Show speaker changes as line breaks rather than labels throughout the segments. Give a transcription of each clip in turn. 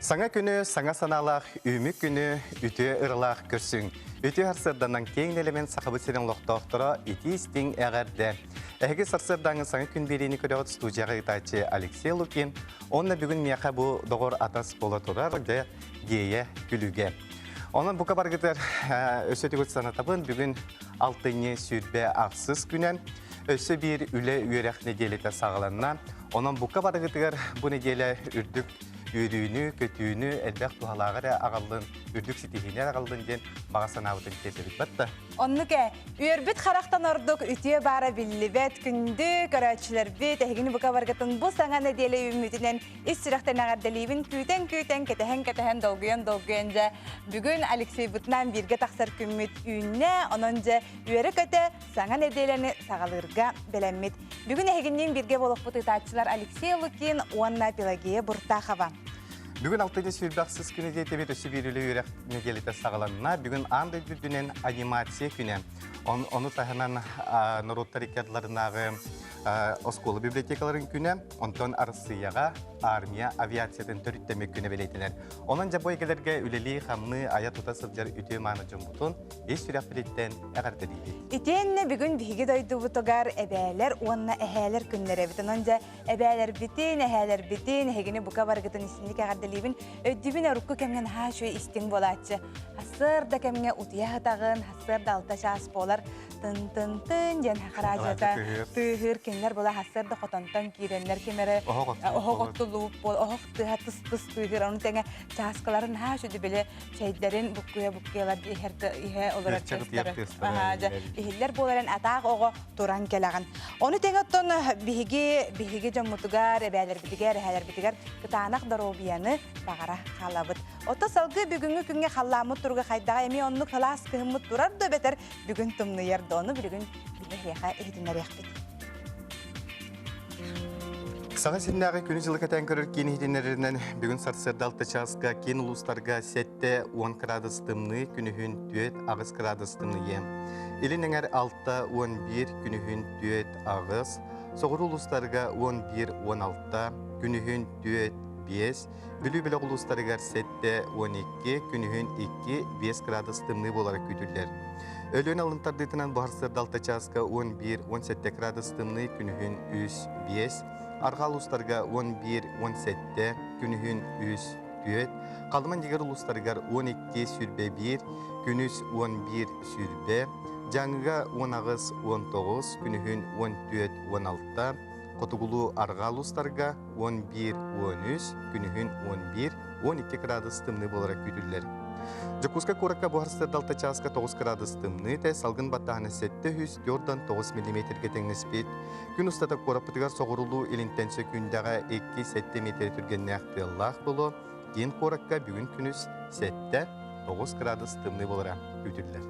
Саҥа күнү саҥа санаалаах, үүмүк күнү үтүө ыралаах көрсүҥ. Үтүө сарсыарданан киэҥ нэлэмэн Сахабыт сирин олохтоохторо итии-истиҥ эҕэрдэ. Эһиги сарсыардааҥы саҥа күн биэриини көрөҕүт студияҕа ыытааччы Алексей Лукин. Уонна бүгүн миэхэ бу доҕор атас буола турар дьэ Гея Күлүгэ. Онон бука баргытыгар өссө түгүт санатабын бүгүн алтынньы 28 күнэн өссө биир үлэ-үөрэх нэдиэлэтэ саҕаланна. Онон бука барыгытыгар бу нэдиэлэ үрдүк үөрүүнү, көтүүнү, элбэх туһалааҕы эрэ аҕаллын, үрдүк ситиһиини эрэ аҕаллын диэн баҕа санаабытын тиэрдэбит батта.
Оннук ээ, үөрбүт харахтан ордук үтүө баара биллибэт күндү көрөөччүлэрбит, эһигини бука баргытын бу саҥа нэдиэлэ үүммүтүнэн ис сүрэхтэн эҕэрдэлиибин күүтэн-күүтэн, кэтэһэн-кэтэһэн, долгуйан-долгуйан дьэ бүгүн Алексейбытынаан бииргэ тахсар күммүт үүннэ, онон дьэ үөрэ-көтө саҥа нэдиэлэни саҕалыырга бэлэммит. Бүгүн эһигинниин бииргэ буолуохпут ыытааччылар Алексей Лукин уонна Пелагея Буртахова.
Бүгүн алтынньы сүүрбэхсис күнэ диэтибит өссө биир үлэ үөрэх нэдиэлэтэ саҕаланна. Бүгүн аан дойду үрдүнэн анимация күнэ. Ону таһынан норуоттар икки ардыларынааҕы оскуола библиотекаларын күнэ, онтон Арассыыйаҕа армия авиациятын төрүттэммит күнэ бэлиэтэнэр. Онон дьэ бу эйгэлэргэ үлэлии-хамныы, айа-тута сылдьар үтүө-мааны дьоммутун ис сүрэхпититтэн эҕэрдэлиибит.
Итиэннэ бүгүн биһиги дойдубутугар эбээлэр уонна эһээлэр күннэрэ эбит. Онон дьэ эбээлэрбитин, эһээлэрбитин, эһигини бука барыгытын истинник эҕэрдэлиибин. Өйдүүбүн урукку кэмҥэ наһаа үчүгэй истиҥ буолааччы. Сарсыарда кэмҥэ утуйа сытаҕын, сарсыарда алта чаас буолар тын-тын-тын диэн хараадьыта тыаһыыр кинилэр була сарсыарда хотонтон киирэннэр ким эрэ оһох оттуллубут буол оһох тыаһа тыс-тыс тыаһыыр ону тэҥэ чааскаларын наһаа үчүгэй били чэйдэрин буккуйа-буккуйалар иһэр иһэ олорор тыастара иһиллэр буоларын атаах оҕо туран кэлэҕин. Ону тэҥэ оттон биһиги биһиги дьоммутугар, эбээлэрбитигэр, эһээлэрбитигэр кытаанах доруобуйаны баҕара хаалабыт. Ото салгыы бүгүҥҥү күҥҥэ халлааммыт туруга хайдаҕа эмиэ оннук сылаас кыһыммыт турар да эбэтэр бүгүн тымныйар да ону билигин биһиэхэ иһитиннэриэхпит.
Саха сиринээҕи күнү-дьылы кэтээн көрөр киин иһитиннэрэринэн бүгүн сарсыарда 6 чааска киин улуустарга 7 10 градус тымныы, күнүһүн 4-8 градус тымныйыа. Илин эҥэр 6-11, күнүһүн 4-8, соҕуруу улуустарга 11-16, күнүһүн 4-5, Бүлүү бөлөх улуустарыгар 7-12, күнүһүн 2-5 градус тымныы буолара күүтүллэр. Өлүөн алын тардыытынан бу сарсыарда 6 чааска 11-17 градус тымныы, күнүһүн 3-5, арҕаа улуустарга 11-17, күнүһүн 3-4, Халыман дьигэр улуустарыгар 12-21, күнүс 11-20, Дьааҥыга 18-19, күнүһүн 14-16, Хотугулуу арҕаа улуустарга 11-13, күнүһүн 11-12 градус тымныы буолара күүтүллэр. Дьокуускай куоракка бу сарсыарда 6 чааска 9 градус тымныы этэ, салгын баттааһына 704 9 миллиметргэ тэҥнэспит. Күн устата куораппытыгар соҕурулуу илинтэн сөкүүндэҕэ 2-7 миэтэрэ түргэннээх тыаллаах буолуо. Киин куоракка бүгүн күнүс 7-9 градус тымныы буолара күүтүллэр.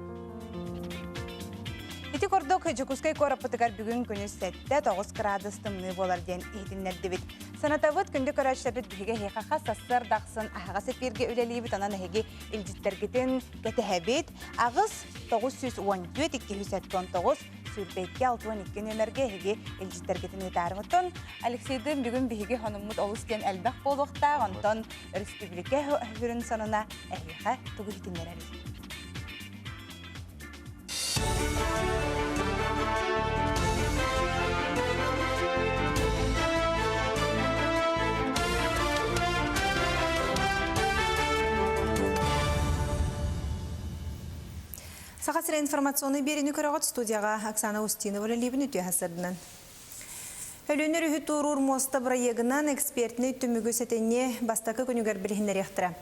Ити курдук Дьокуускай куораппытыгар бүгүн күнүс 7-9 градус тымныы буолар диэн иһитиннэрдибит. Санатабыт, күндү көрөөччүлэрбит биһиги эһиэхэ хас сарсыарда ахсын аһаҕас эфиргэ үлэлиибит, онон эһиги илдьиттэргитин кэтэһэбит. Аҕыс 914 279 22 62 нүөмэргэ эһиги илдьиттэргитин ыытаарыҥ. Оттон Алексейдыын бүгүн биһиги хонуммут олус диэн элбэх буолуохтаах, онтон өрөспүүбүлүкэ сүрүн сонуна эһиэхэ тугу иһитиннэрэрий?
Саха сирэ информационнай биэриини көрөҕүт студияҕа Оксана Устинова үлэлиибин үтүө сарсыарданан. Өлүөнэ өрүһү туоруур муоста бырайыагынан экспертнэй түмүгү сэтинньи бастакы күнүгэр билиһиннэриэхтэрэ.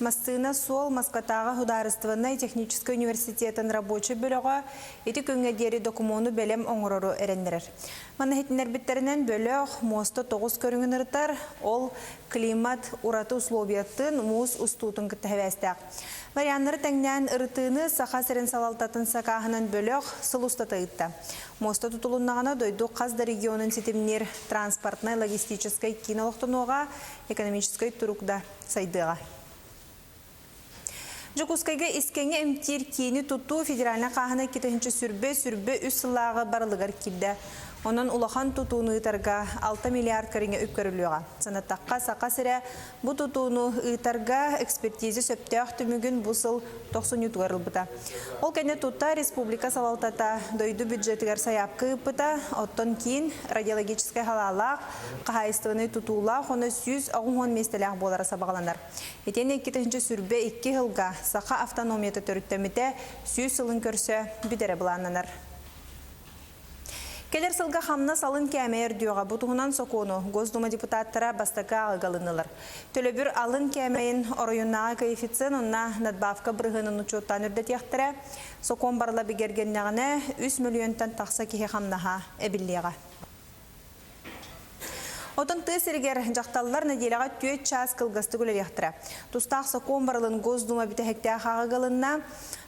Массыына суол Москватааҕы судаарыстыбаннай техническэй университетын рабочай бөлөҕө ити күҥҥэ диэри докумуону бэлэм оҥорору эрэннэрэр. Манна иһитиннэрбиттэринэн бөлөх муоста тоҕус көрүҥүн ырытар, ол климат ураты условиятын, муус устуутун кытта сибээстээх. Варианнары тэҥнээн ырытыыны Саха сирин салалтатын сакааһынан бөлөх сыл устата ыытта. Муоста тутулуннаҕына дойду хас да регионун ситимниир транспортнай-логистическай киин олохтонуоҕа, экономическай турук да сайдыаҕа. Дьокуускайга искэҥҥэ эмтиир киини тутуу федеральнай хааһына 2023 сыллааҕы барылыгар киирдэ. Онон улахан тутууну ыытарга 6 миллиард кэриҥэ үп көрүллүөҕэ. Санаттахха, Саха сирэ бу тутууну ыытарга экспертиза сөптөөх түмүгүн бу сыл тохсунньутугар ылбыта. Ол кэннэ тута республика салалтата дойду бюджетыгар сайаапка ыыппыта, оттон киин радиологическай халаалаах, хаһаайыстыбаннай тутуулаах уонна 180 миэстэлээх буолара сабаҕаланар. Итиэннэ 2022 сылга Саха автономията төрүттэммитэ 100 сылын көрсө бүтэрэ былааннанар. Кэлэр сылга хамнас алын кээмэйэ үрдүөҕэ. Бу туһунан сокуону Госдума депутаттара бастакы ааҕыыга ылыннылар. Төлөбүр алын кээмэйин оройуоннааҕы коэффициент уонна надбавка бырыһыанын учуоттаан үрдэтиэхтэрэ. Сокуон барыла бигэргэннэҕинэ, 3 мөлүйүөнтэн тахса киһи хамнаһа эбиллиэҕэ. Отон тыа сиригэр дьахталлар нэдиэлэҕэ түөрт чаас кылгастык үлэлиэхтэрэ. Тустаах сокуон барылын Госдума бүтэһиктээх ааҕыга ылынна.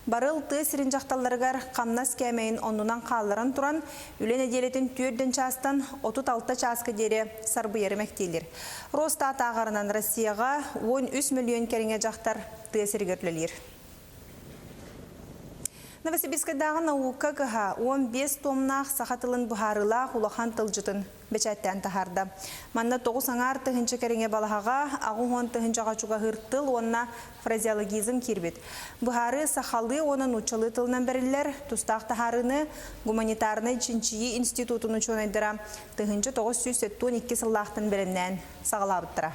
Барыл тыа сирин дьахталларыгар хамнас кээмэйин оннунан хаалларан туран, үлэ нэдиэлэтин түөрдэн чаастан 36 чааска диэри сарбыйары мэктиэлиир. Росстат ааҕарынан Россияҕа 13 мөлүйүөн кэриҥэ дьахтар тыа сиригэр үлэлиир. Новосибирскайдааҕы наука кыһа 15 томнаах саха тылын быһаарыылаах улахан тылдьытын бэчээттээн таһаарда. Манна тоҕус аҥаар тыһыынча кэриҥэ балаһаҕа 80 тыһыынчаҕа чугаһыыр тыл уонна фразеологизм киирбит. Быһаарыы сахалыы уонна нууччалыы тылынан бэриллэр. Тустаах таһаарыыны Гуманитарнай чинчийии институтун учуонайдара 1972 сыллаахтан бэлэмнээн саҕалаабыттара.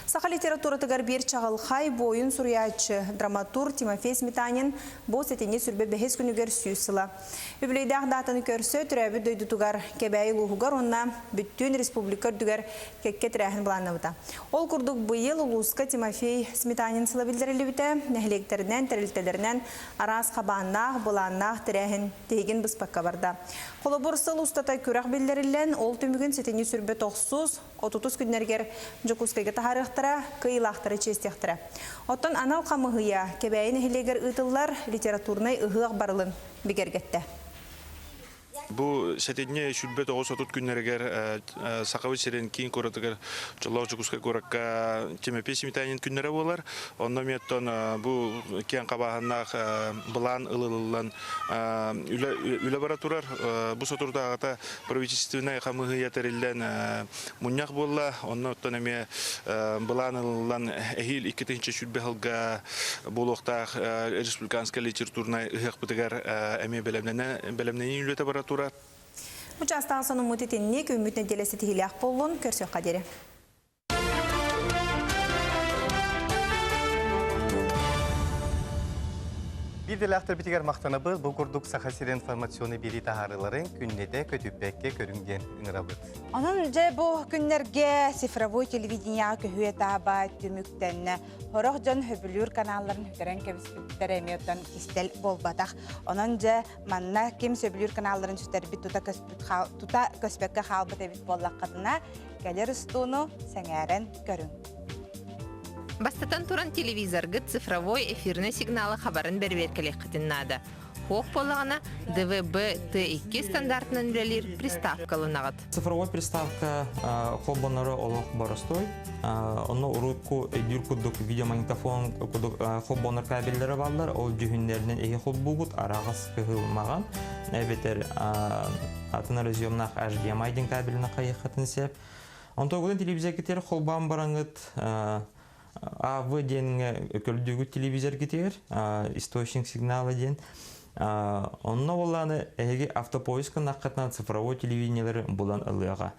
Саха литературатыгар биир чаҕылхай буойун суруйааччы, драматург Тимофей Сметанин бу сэтинньи сүрбэ бэһис күнүгэр 100 сыла. Үбүлүөйдээх даатаны көрсө төрөөбүт дойдутугар Кэбээйи улууһугар уонна бүттүүн республика үрдүгэр кэккэ тэрээһин былааннаммыта. Ол курдук быйыл улууска Тимофей Сметанин сыла биллэриллибитэ, нэһилиэктэринэн, тэрилтэлэринэн араас хабааннаах, былааннаах тэрээһин тиһигин быспакка барда. Холобур, сыл устата күрэх биллэриллэн, ол түмүгүн сэтинньи сүрбэ тохсус, отутус күннэригэр Дьокуускайга таһаарыахтара, кыайыылаахтары чиэстиэхтэрэ. Оттон анал хамыыһыйа Кэбээйи нэһилиэгэр ыытыллар литературнай ыһыах барылын бигэргэттэ.
Бу сэтинньи 29-30 күннэригэр Сахабыт сирин киин куоратыгар Дьоллоох Дьокуускай куоракка Тимофей Сметанин күннэрэ буолар. Онно эмиэ бу киэҥ хабааһыннаах былаан ылыллан үлэ бара турар. Бу соторутааҕыта правительственнай хамыыһыйа тэриллэн мунньах буолла. Онно оттон эмиэ былаан ылыллан эһиил 2020 сылга буолуохтаах республиканскай литературнай ыһыахпытыгар эмиэ бэлэмнэнии үлэтэ бара турар.
Учаастаах сонуммут итинник үүммүт нэдиэлэ ситиһиилээх буоллун, көрсүөххэ диэри.
Биир дэлээхтэрбитигэр махтанабыт. Бу курдук Саха сирин информационный биэрии таһаарыыларын күннэтэ көтүппэккэ көрүҥ диэн ыҥырабыт.
Онон дьэ бу күннэргэ цифровой телевидениеҕа көһүө таба түмүктэннэ. Сорох дьон сөбүлүүр каналларын сүтэрэн кэбиспиттэр эмиэ оттон кистэл буолбатах. Онон дьэ манна ким сөбүлүүр каналларын сүтэрбит тута көспүт тута көспөккө хаалбыт эбит буоллаххытына Кэлэр устууну сэҥээрэн көрүҥ.
Бастатан туран телевизоргыт цифровой эфирный сигналы хабарын бэрэбиэркэлиэххитин наада. Суох буоллаҕына, ДВБ-Т2 стандартынан үлэлиир приставка ылынаҕыт.
Цифровой приставка холбонору олох боростуой. Онно урукку өйдүүр курдук видеомагнитофон курдук холбонор кабеллэрэ бааллар. Ол дьүһүннэринэн эһи холбуугут араҕас кыһыл маҕан эбэтэр атын разъемнаах HDMI диэн кабелынан хайыаххытын сөп. Онтон телевизоргитигэр холбоон бараҥыт АВ диэҥҥэ көрдүүгүт телевизоргитигэр источник сигнала диэн онно буоллааны эһиги автопоиск гыннаххытына цифровой телевидениелары булан ылыаҕа.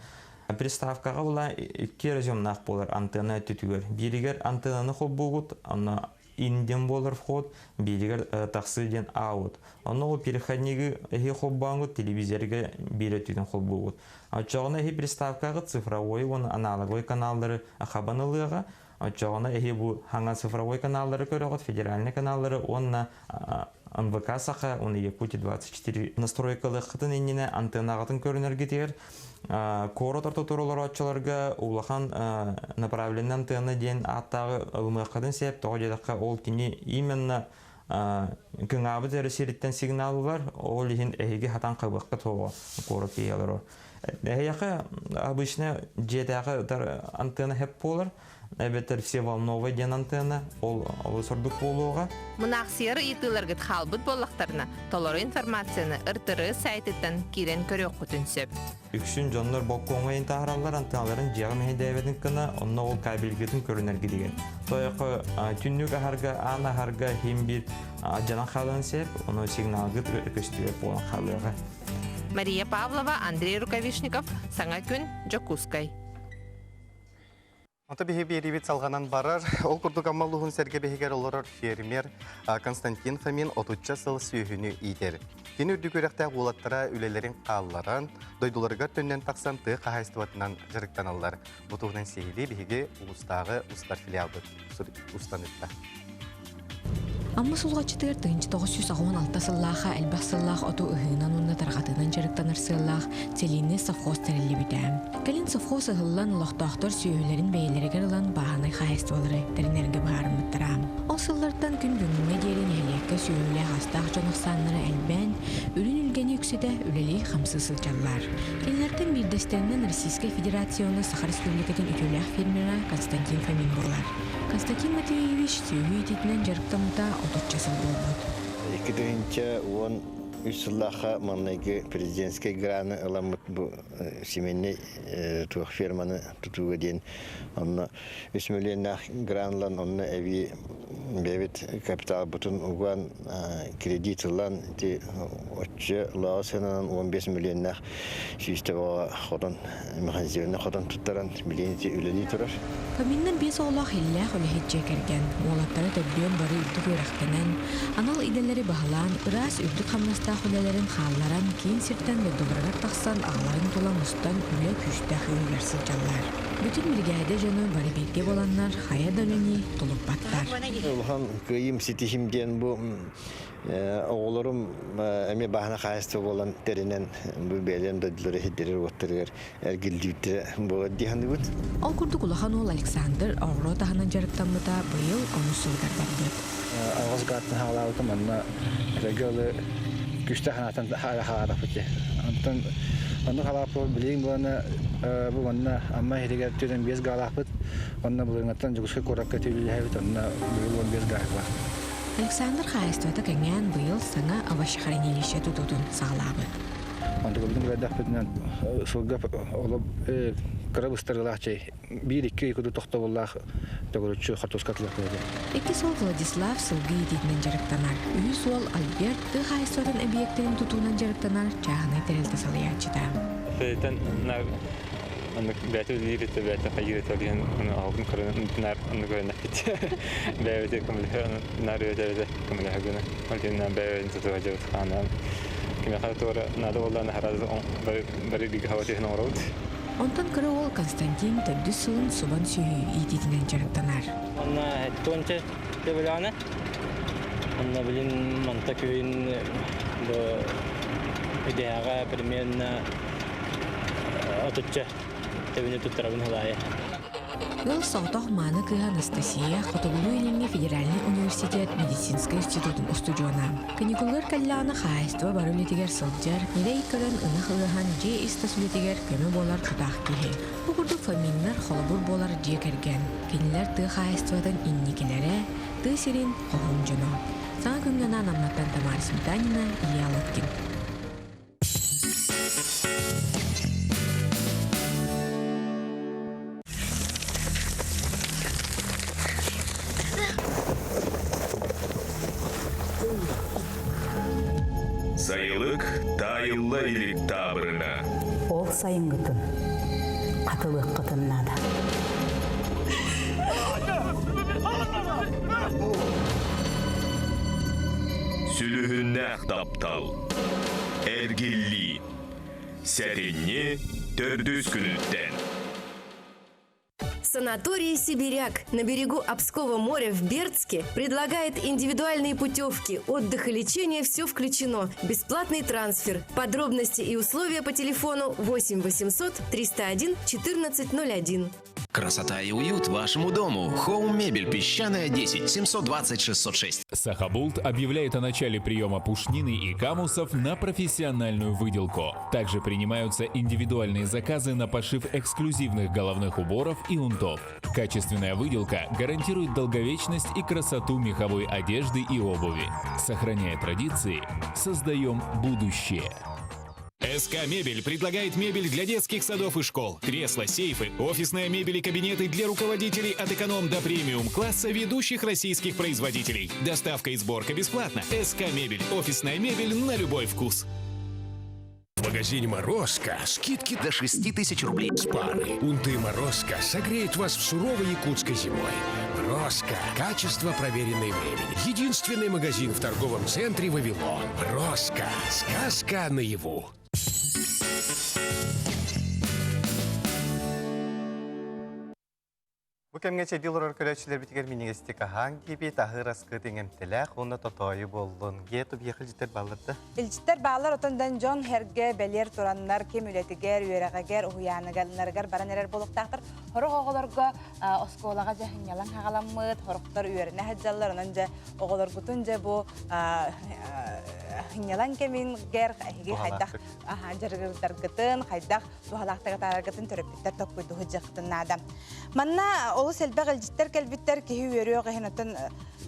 Приставкаҕа була икки разъемнаах буолар антенна өттүтүгэр. Бииригэр антеннаны холбуугут, онно ин диэн буолар вход, бииригэр тахсыы диэн аут. Онно ол переходнигы эһи холбооҥҥут телевизорга биир өттүтүн холбуугут. Оччоҕуна эһи приставкаҕыт цифровой уонна аналоговай каналлары хабан ылыаҕа. Оччоҕуна эһи бу хаҥа цифровой каналлары көрөҕүт, федеральный каналлары уонна НВК Саха уонна Якутия 24 настройкалыаххытын иннинэ антеннаҕытын көрүнэргитигэр куорат ортотугар олорооччуларга улахан направленный антенна диэн ааттааҕы ылыныаххытын сөп. Тоҕо диэтэххэ, ол кини именно кыҥаабыт эрэ сириттэн сигнал ылар, ол иһин эһиги хатан хабыаххыт суоҕа куорат киһи олорор. Эһиэхэ обычно дьиэтээҕи антенна хэп буолар. Эбэтэр всеволновый диэн антенна, ол олус ордук буолуоҕа.
Мунаахсыйар ыйытыыларгыт хаалбыт буоллахтарына, толору информацияны РТР сайтыттан киирэн көрүөххүтүн сөп.
Үксүн дьоннор болкуоҥҥа таһаараллар антенналарын дьиэҕэ мэһэйдээбэтин гына, онно ол кабельгытын көрүнэргитигэр. Тойоко түннүк аһарга, аан аһарга иһин биир дьанан хаалыан сөп, ону сигналгыт көстүбэт буолан хаалыаҕа.
Мария Павлова, Андрей Рукавишников, Саҥа күн, Дьокуускай.
Ото биһи биэриибит салҕанан барар. Ол курдук Амма улууһун сэргэ биһигэр олорор фермер Константин Фомин отучча сыл сүөһүнү иитэр. Кини үрдүк үөрэхтээх уолаттара үлэлэрин хаалларан, дойдуларыгар төннөн тахсан тыа хаһаайыстыбатынан дьарыктаналлар. Бу туһунан сиһилии биһиги улуустааҕы устар филиалбыт устан ыытта.
Амма Сулҕаччытыгар 1986 сыллаахха элбэх сыллаах оту ыһыынан уонна тарҕатыынан дьарыктанар сыаллаах Целинный совхоз тэриллибитэ. Кэлин совхоз ыһыллан, олохтоохтор сүөһүлэрин бэйэлэригэр ылан бааһынай хаһаайыстыбалары тэринэргэ быһаарыммыттара. Ол сыллартан күн бүгүҥҥэ диэри нэһилиэккэ сүөһүлээх-астаах дьон ахсааннара элбээн, үрүн илгэни үксэтэ үлэлии-хамсыы сылдьаллар. Кинилэртэн биирдэстэринэн Российскай Федерация уонна Саха Республикатын үтүөлээх фермера Константин Фомин буолар. Константин Матвеевич сүөһү иитиитинэн дьарыктаммыта отучча сыл буолбут.
2013 сыллаахха маҥнайгы президентскэй граны ыламмыт бу семейный туох ферманы тутууга диэн онно үс миллионнаах гран ылан онно эбии бэйэбит капиталбытын уган кредит ылан ити оччо лааҕы сыананан 15 миллионнаах сүүстэ бөҕө хотон механизированный хотон туттаран билигин ити үлэлии турар.
Фоминнар биэс оҕолоох иллээх үлэһит дьиэ кэргэн. Уолаттара төрдүөн бары үрдүк үөрэхтэнэн, анал идэлэри баһылаан, ыраас үрдүк хамнастаах үлэлэрин хаалларан, киин сиртэн дойдуларыгар тахсан аҕаларын тула мустан үлэ күүстээх үөһүгэр сылдьаллар. Бүтүн биригээдэ дьоно бары бииргэ буоланнар хайа да үлэни тулуппаттар.
Улахан кыайыым ситиһим диэн бу Оҕолорум эмиэ бааһына хаһаайыстыба буолан тэринэн бу бэйэлэрин дойдулара иһирдэрэр уоттарыгар эргиллибиттэрэ буолар дии саныыбыт.
Ол курдук улахан уол Александр оҕуруот аһынан дьарыктаммыта быйыл онус сылыгар барбыт.
Аҕыс гааттан хаалаабытым онно эрэгэ ылы күүстээх санаатан хаалаатахпыт дии. Онтон оннук халааппыт билигин буолана бу манна Амма иһигэр 45 гаалаахпыт. Онно былырыҥҥаттан Дьокуускай куоракка түүлэһэбит онно быйыл 15 гаа баар.
Александр хаһаайыстыбата кэҥээн быйыл саҥа овощехранилище тутуутун саҕалаабыт.
Онтукабытын көрдөхпүтүнэн сылга олох кыра быстарыылаах чэй биир-икки ый курдук тохтобуллаах төгүрүччү хортуоска атылыахпыт
Икки суол Владислав сылгы иитиитинэн дьарыктанар. Үһүс уол Альберт тыа хаһаайыстыбатын эбийиэктэрин тутуунан дьарыктанар чааһынай тэрилтэ салайааччыта.
Оннук бэйэтэ үлэлиир этэ, бэйэтэ хайыыр этэ диэн оҕобун көрөн наар оннук көрөннөхпүт. Бэйэбитэ көмөлөһө, наар үөтэ көмөлөһө гына. Ол иһин бэйэбитин тутуһа дьабыт хаанан кимиэхэ туора наада буоллаҕына сразу бары бииргэ хаба түһэн оҥоробут.
Онтон кыра уол Константин төрдүс сылын субан сүөһү иитиитинэн дьарыктанар.
Онно тонча төбөлөөнө. Онно билин манта күһүн бу идэһэҕэ примерно отучча төбөнү туттарабын ылаайа.
Ыал соҕотох мааны кыыһа Анастасия Хотугулуу-Илиҥҥи федеральнай университет медицинскэй институтун устудьуона. Каникулугар кэллэҕинэ хаһаайыстыба бары үлэтигэр сылдьар, ньирэй көрөн, ынах ыаһан, дьиэ ис-тас үлэтигэр көмө буолар тутаах киһи. Бу курдук Фоминнар холобур буолар дьиэ кэргэн. Кинилэр тыа хаһаайыстыбатын инникилэрэ, тыа сирин хоһуун дьоно. Саҥа күҥҥэ анаан Амматтан Тамара Сметанина, Илья Лыткин.
Сайылык таайылла илик таабырына.
Ол сайыҥҥытын хатылыаххытын наада.
Сүлүһүннээх таптал. Эргиллии. Сэтинньи төрдүс күнүттэн.
Санаторий «Сибиряк» на берегу Обского моря в Бердске предлагает индивидуальные путевки, отдых и лечение – все включено, бесплатный трансфер. Подробности и условия по телефону 8 800 301 1401.
Красота и уют вашему дому. Хоум Мебель Песчаная 10 720 606.
Сахабулт объявляет о начале приема пушнины и камусов на профессиональную выделку. Также принимаются индивидуальные заказы на пошив эксклюзивных головных уборов и унтов. Качественная выделка гарантирует долговечность и красоту меховой одежды и обуви. Сохраняя традиции, создаем будущее.
СК «Мебель» предлагает мебель для детских садов и школ, кресла, сейфы, офисная мебель и кабинеты для руководителей от эконом до премиум класса ведущих российских производителей. Доставка и сборка бесплатно. СК «Мебель» – офисная мебель на любой вкус.
В магазине «Морозко» скидки
до 6 тысяч рублей
с пары. Унты «Морозко» согреют вас в суровой якутской зимой. «Морозко» – качество, проверенное временем. Единственный магазин в торговом центре «Вавилон». «Морозко» – сказка наяву.
Бу кэмҥэ чэйдии олорор көрөөччүлэрбитигэр минньигэстик аһаан киипит, аһыыр аскыт иҥэмтэлээх уонна тотоойу буоллун. Ге тубиэхэ илдьиттэр бааллар да?
Илдьиттэр бааллар отон дьон эргэ бэлиэр тураннар ким үлэтигэр, үөрэҕигэр, уһуйааныгар баран эрэр буолуохтаахтар. Сорох оҕолорго оскуолаҕа дьэ сынньалаҥ хаҕаламмыт, сорохтор үөрэнэ сылдьаллар. Онон дьэ оҕолоргутун дьэ бу сынньалаҥ кэмигэр эһиги хайдах дьарыгырдаргытын, хайдах туһалаахтык атаараргытын төрөппүттэр токкуйдуһу дьахтын наада. Манна олус элбэх илдьиттэр кэлбиттэр киһи үөрүөх иһин оттон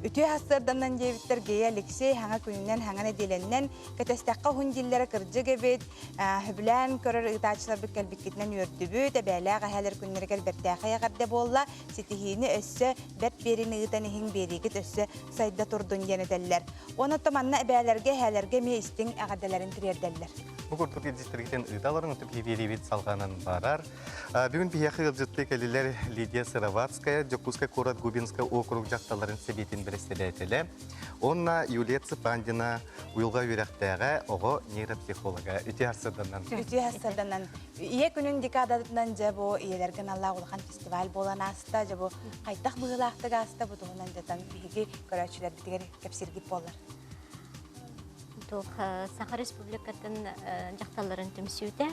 үтүө сарсыарданан диэбиттэр Гея Алексей хаҥа күнүнэн хаҥа нэдиэлэннэн кэтэстэххэ уһун дииллэрэ кырдьык эбит сөбүлээн көрөр ыытааччыларбыт кэлбиккитинэн үөрдүбүт эбээлээх эһээлэр күннэригэр бэртээхэй эҕэрдэ буолла ситиһиини өссө бэрт биэриини ыытан иһиҥ биэриигит өссө сайда турдун диэн этэллэр уонна манна эбээлэргэ эһээлэргэ эмиэ истиҥ эҕэрдэлэрин тириэрдэллэр
Бу курдук илдьиттэргитин ыыталарын отуп биэриибит салҕанан барар. Бүгүн биһиэхэ ыалдьыттыы кэлилэр Лидия Сыроватская, Дьокуускай куорат Губинскай округ дьахталларын сэбиэтин бэрэссэдээтэлэ, уонна Юлия Цыпандина, уйулҕа үөрэхтээҕэ, оҕо нейропсихолога. Үтүө сарсыарданан.
Үтүө сарсыарданан. Ийэ күнүн декадатынан дьэ бу ийэлэргэ аналлаах улахан фестиваль буолан ааста. Дьэ бу хайдах быһыылаахтык ааста бу туһунан дьатан биһиги көрөөччүлэрбитигэр кэпсииргит буоллар.
Туох Саха Республикатын дьахталларын түмсүүтэ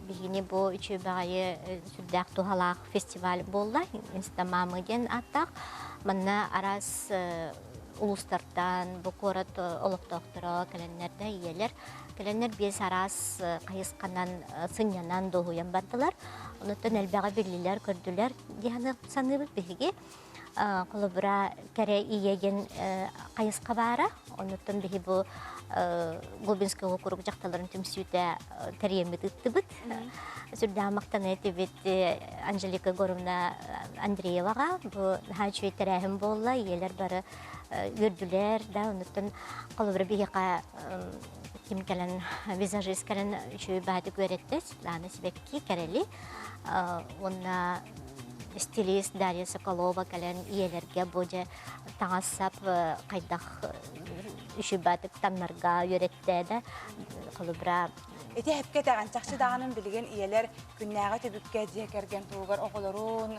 биһигини бу үчүгэй баҕайы сүрдээх туһалаах фестиваль буолла. Инстамамы диэн ааттаах. Манна араас улуустартан бу куорат олохтоохторо кэлэннэр да ийэлэр кэлэннэр биэс араас хайысханан сынньанан дуоһуйан бардылар. Онуттан элбэҕи биллилэр, көрдүлэр диэн саныыбыт биһиги. Холобура, кэрэ ийэ диэн хайысха баара. Оннуттан биһи бу Губинскай уокурук дьахталларын түмсүүтэ тэрийэммит ыыттыбыт. Сүрдээх махтана этибит Анжелика Егоровна Андрееваҕа. Бу наһаа үчүгэй тэрээһин буолла. Ийэлэр бары үөрдүлэр да. Оннуттан холобура биһиэхэ ким кэлэн визажист кэлэн үчүгэй баатык үөрэттэ Светлана Сибэкки кэрэли. Уонна стилист Дарья Соколова кэлэн ийэлэргэ бу дьэ таҥас-сап хайдах үчүгэйдик таҥнарга үөрэттэ да холобура
Ити эпкэ этэҕин чахчы даҕанын билигин ийэлэр күннээҕи түбүккэ дьиэ кэргэн туһугар оҕолорун,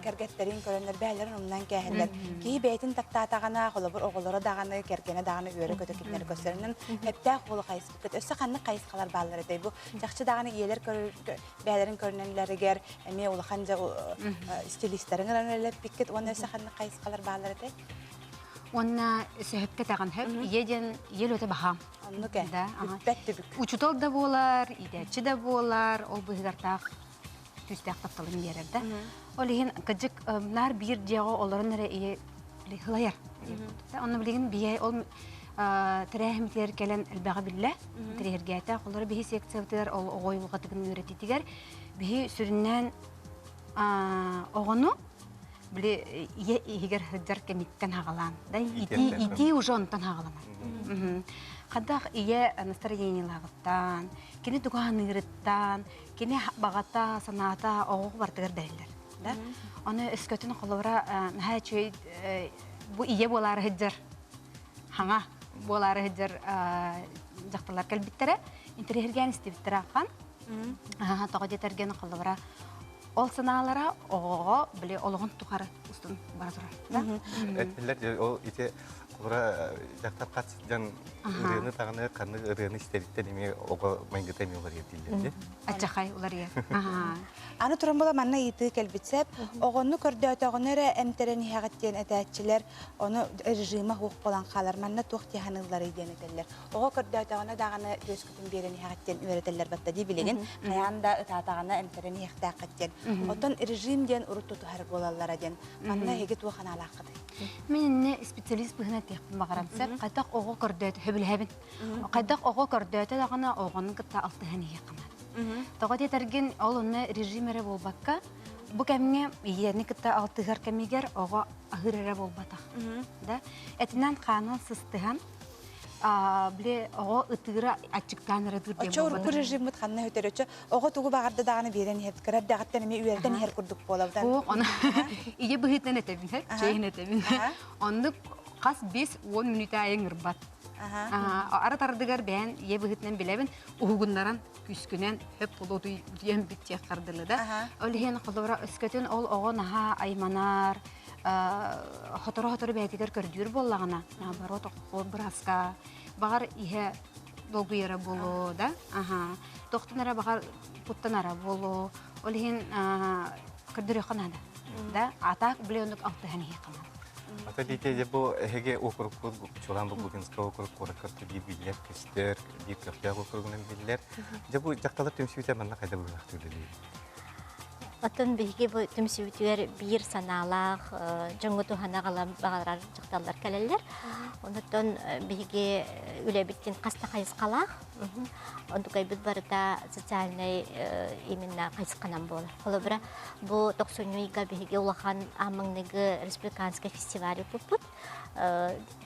кэргэттэрин көрөннөр бэйэлэрин умнан кээһэллэр. Киһи бэйэтин таптаатаҕына, холобур оҕолоро даҕаны, кэргэнэ даҕаны үөрэ-көтө кинилэри көрсөрүнэн эптээх буолу хайыспыккыт. Өссө ханнык хайысхалар бааллар этэй? Бу чахчы даҕаны ийэлэр бэйэлэрин көрүнэллэригэр эмиэ улахан дьэ стилистэрин ылан үлэлэппиккит уонна өссө ханнык хайысхалар бааллар этэй?
Уонна сөһөпкө тэҕин хөп ийэ диэн ийэ үлэтэ баһаам.
Оннук ээ. Бүппэт түбүк.
Учутал да буолар, иитээччи да буолар, ол быһыгартаах күүстээх тапталын биэрэр да. Ол иһин кыдьык наар биир дьиэҕэ олорон эрэ ийэ хылайар. Онно билигин бие ол тэрээһимитигэр кэлэн элбэҕи биллэ. Интэриэһиргээтэ. Холоро биһи секциябытыгар ол оҕо уйулҕатыгын үөрэтиитигэр биһи сүрүннээн оҕону били ийэ иһигэр сылдьар кэмиттэн хаҕалаан да итии итии уже онтон хаҕаланар. Хадах ийэ настроениелааҕыттан, кини тугу аныырыттан, кини баҕата, санаата оҕо бартыгар бэриллэр. Да? Ону өскөтүн холобура наһаа үчүгэй бу ийэ буолаары сылдьар хаҥа буолаары сылдьар дьахталлар кэлбиттэрэ интэриэһиргээн истибиттэрэ ахан тоҕо диэтэргэн холобура ол санаалара оҕоҕо били олоҕун тухары устун бара турар
да этиллэр ол ити. Холобура, дьахтар хат сылдьан ырыаны даҕаны ханнык ырыаны истэриттэн эмиэ оҕо майгыта эмиэ уларыйар дииллэр дии.
Ачахай уларыйар.
Аны туран була манна ыйытыы кэлбит сөп. Оҕону көрдөөтөҕүнэ эрэ эмтэрэн иһэҕит диэн этээччилэр, ону режима суох буолан хаалар. Манна туох дии саныылларый диэн этэллэр. Оҕо көрдөөтөҕүнэ даҕаны түөскүтүн биэрэн иһэҕит диэн үөрэтэллэр батта дии билигин. Хайаан да ытаатаҕына эмтэрэн иһиэхтээххит диэн. Оттон режим диэн урут тутуһар буолаллара диэн. Манна эһиги туох анаалааххытый?
Мин инне специалист быһына этиэхпин баҕарам сөп. Хайдах оҕо көрдөөтө сөбүлэһэбин. Хайдах оҕо көрдөөтө даҕаны оҕону кытта алтыһан иһиэххэ наада. Тоҕо диэтэргин ол онно режим эрэ буолбакка, бу кэмҥэ ийэни кытта алтыһар кэмигэр оҕо аһыыр эрэ буолбатах. Да? Этинэн хаанан сыстыһан, били оҕо ытыыра аччыктаан эрэ ытыыр диэн
Оччо урукку режиммит ханна өтөр өчө оҕо тугу баҕарда даҕаны биэрэн иһэр кыра эрдэҕиттэн эмиэ үөрэтэн иһэр курдук буолабытан.
Оо, ону ийэ быһыытынан этэбин, чэйин этэбин. Оннук хас 5-10 мүнүүтэ аайы ыҥырбат. Арат ардыгар бэйэн ийэ быһыытынан билэбин, уһугуннаран күскүнэн хөп болуотуй диэн бүттиэх хардылы да. Ол иһин холобура өскөтүн ол оҕо наһаа айманар, хотору-хотору бэйэтигэр көрдүүр буоллаҕына, наоборот, бырааска баҕар иһэ долгуйара буолуо да, аха, тохтун эрэ баҕар куттанара буолуо. Ол иһин көрдөрүөххэ наада. Да, а так били оннук алтыһан иһиэххэ наада.
Ата диите бу эһиги округпут чулан бу Губинскай округ куоракка биир биллэр көстөр, биир көхтөөх округунан биллэр. Дьэ бу дьахталар түмсүүтэ манна хайда быһыылаах үлэлиир?
Оттон биһиги бу түмсүүтүгэр биир санаалаах дьоҥҥо туһана баҕарар дьахталлар кэлэллэр. Онтон биһиги үлэбиттин хас да хайысхалаах. Онтукайбыт барыта социальнай именно хайысханан буолар. Холобура, бу тохсунньу ыйга биһиги улахан аамаҥныгы республиканскай фестиваль ыппыппыт.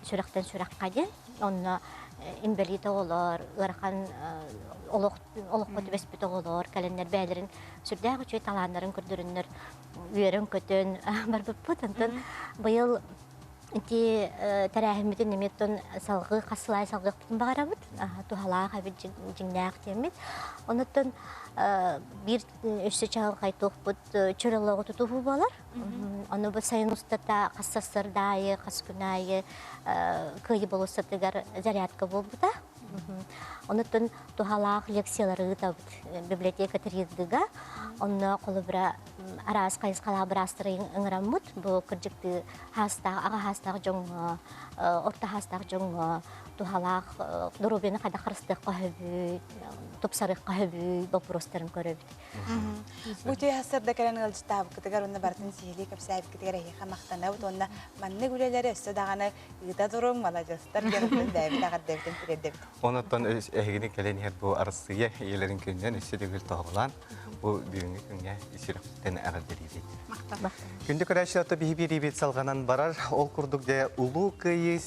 Сүрэхтэн сүрэххэ диэн. Онно инбэлиит оҕолор, ыарахан олох олоххо түбэспит оҕолор кэлэннэр бэйэлэрин сүрдээх үчүгэй талааннарын көрдөрөннөр үөрэн-көтөн барбыппыт. Онтон быйыл ити тэрээһиммитин эмиэ оттон салгыы хас сыл аайы салгыахпытын баҕарабыт. Туһалаах эбит дьиҥнээх диэммит. Онуттан биир өссө чаҕылхай туохпут чөл олоҕу тутуһуу буолар. Ону бу сайын устата хас сарсыарда аайы, хас күн аайы Кыайыы болуоссатыгар зарядка буолбута. Онуттан туһалаах лекциялары ыытабыт библиотека тридыга. Онно холобура араас хайысхалаах быраастары ыҥыраммыт. Бу кырдьыктыы хаастаах, аҕа хаастаах дьоҥҥо, орто хаастаах дьоҥҥо туһалаах доруобуйаны хайдах харыстыахха сөбүй, тупсарыахха сөбүй боппуруостарын көрөбүт.
Бу үтүө сарсыарда кэлэн ыалдьыттаабыккытыгар уонна барытын сиһилии кэпсээбиккитигэр эһиэхэ махтанабыт уонна маннык үлэлэри өссө даҕаны ыыта туруҥ, маладьыастар диэн бэйэбит эҕэрдэбитин тириэрдэбит.
Онон эһигини кэлэн иһэр бу Арассыыйа ийэлэрин күнүнэн өссө төгүл тоһоҕолоон бу бүгүҥҥү күҥҥэ сүрэхтэн эҕэрдэлиибит. Күндү көрөөччүлэр биһи биэриибит салҕанан барар. Ол курдук дьэ Улуу Кыайыы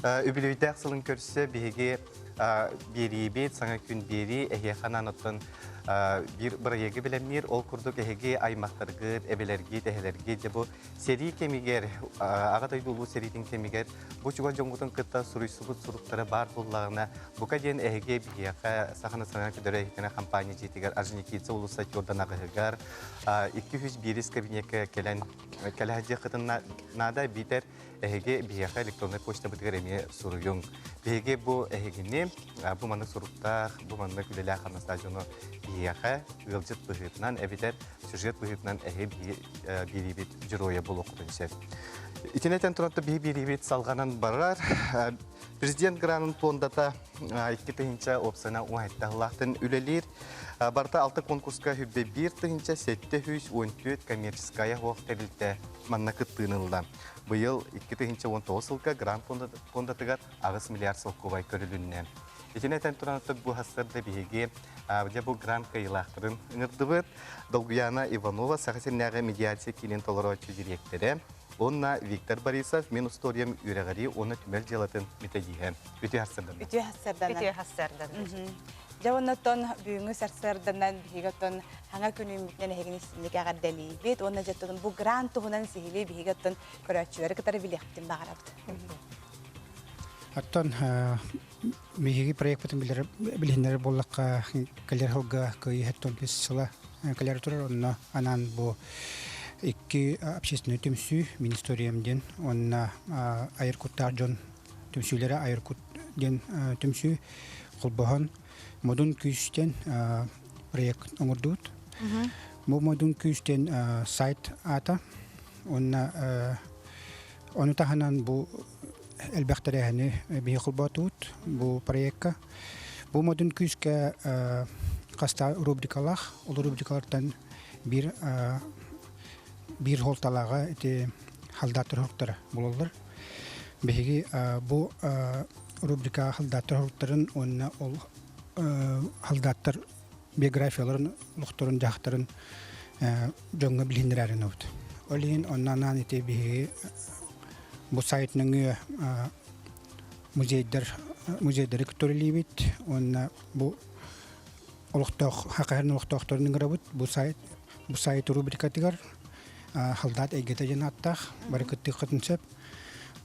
үбүлүөйдээх сылын көрсө биһиги биэриибит, саҥа күн биэрии эһиэхэ анаан оттон биир бырайыагы бэлэмниир. Ол курдук эһиги аймахтаргыт, эбэлэргит, эһэлэргит дьэ бу сэрии кэмигэр, Аҕа дойду Улуу сэриитин кэмигэр бу чугас дьоҥҥутун кытта суруйсубут суруктара баар буоллаҕына, бука диэн эһиги биһиэхэ Саха национальнай көдөрө иһитинэ компания дьиэтигэр Орджоникидзе уулусса Тёрдан аҕыһыгар 201 кабинекка кэлэн кэлэ сылдьыаххытын наада биитэр Эһиги биһиэхэ электроннай почтабытыгар эмиэ суруйуҥ. Биһиги бу эһигини бу маннык суруктаах, бу маннык үлэлээх хамнастаах дьону биһиэхэ ыалдьыт быһыытынан эбэтэр сюжет быһыытынан эһиги биэриибит дьоруойа буолуоххутун сөп. Итини этэн туран биһи биэриибит салҕанан барар. Президент гранын пуондата 2000 уопсана уһайттаһылаахтын үлэлиир. Барыта алта конкурска хүббэ 1714 коммерческая хуох тэрилтэ манна кыттыыны ылла. Быйыл 2019 сылга грант фондатыгар 8 миллиард солкуобай көрүлүннэ. Итини этэн туран бу сарсыарда биһиги дьэ бу грант кыайыылаахтарын ыҥырдыбыт. Долгуяна Иванова Саха сиринээҕи медиация киинин толорооччу дириэктэрэ уонна Виктор Борисов мин устуоруйам үөрэҕирии уонна түмэл дьыалатын методиһэ. Үтүө сарсыарданан.
Үтүө сарсыарданан.
Үтүө сарсыарданан.
Дьэ оннотон бүгүҥҥү сарсыарданан биһиги оттон хаҥа күнүүммүтүнэн эһигини истинник эҕэрдэлиибит уонна дьэ бу грант туһунан сиһилии биһиги оттон көрөөччүлэри кытары билиэхпитин баҕарабыт.
Оттон биһиги проекпытын билиһиннэрэр буоллахха кэлэр сылга кыайыы 75 сыла кэлэр турар онно анаан бу икки общественный түмсүү мин историям диэн уонна айар куттаах дьон. түмсүүлэрэ Айыркут диэн түмсүү холбоһон Модун күүс диэн проект оҥордубут. Бу Модун күүс диэн сайт аата уонна ону таһынан бу элбэх тэрээһини биһи холбоотубут бу проекка. Бу Модун күүскэ хаста рубрикалаах, ол рубрикалартан биир биир суолталааҕа ити халдааттар хоруктара буолаллар. Биһиги бу рубрика халдааттар хоруктарын уонна ол халдааттар биографияларын, олохторун, дьаһахтарын дьоҥҥо билиһиннэрэрин обут. Ол иһин онно анаан ити биһиги бу сайт нөҥүө музейдар музейдары көрүлүүбүт уонна бу олохтоох хакаһын олохтоохторун ыҥырабыт бу сайт бу сайт рубрикатыгар халдаат эйгэтэ диэн ааттаах бары кыттыаххытын сөп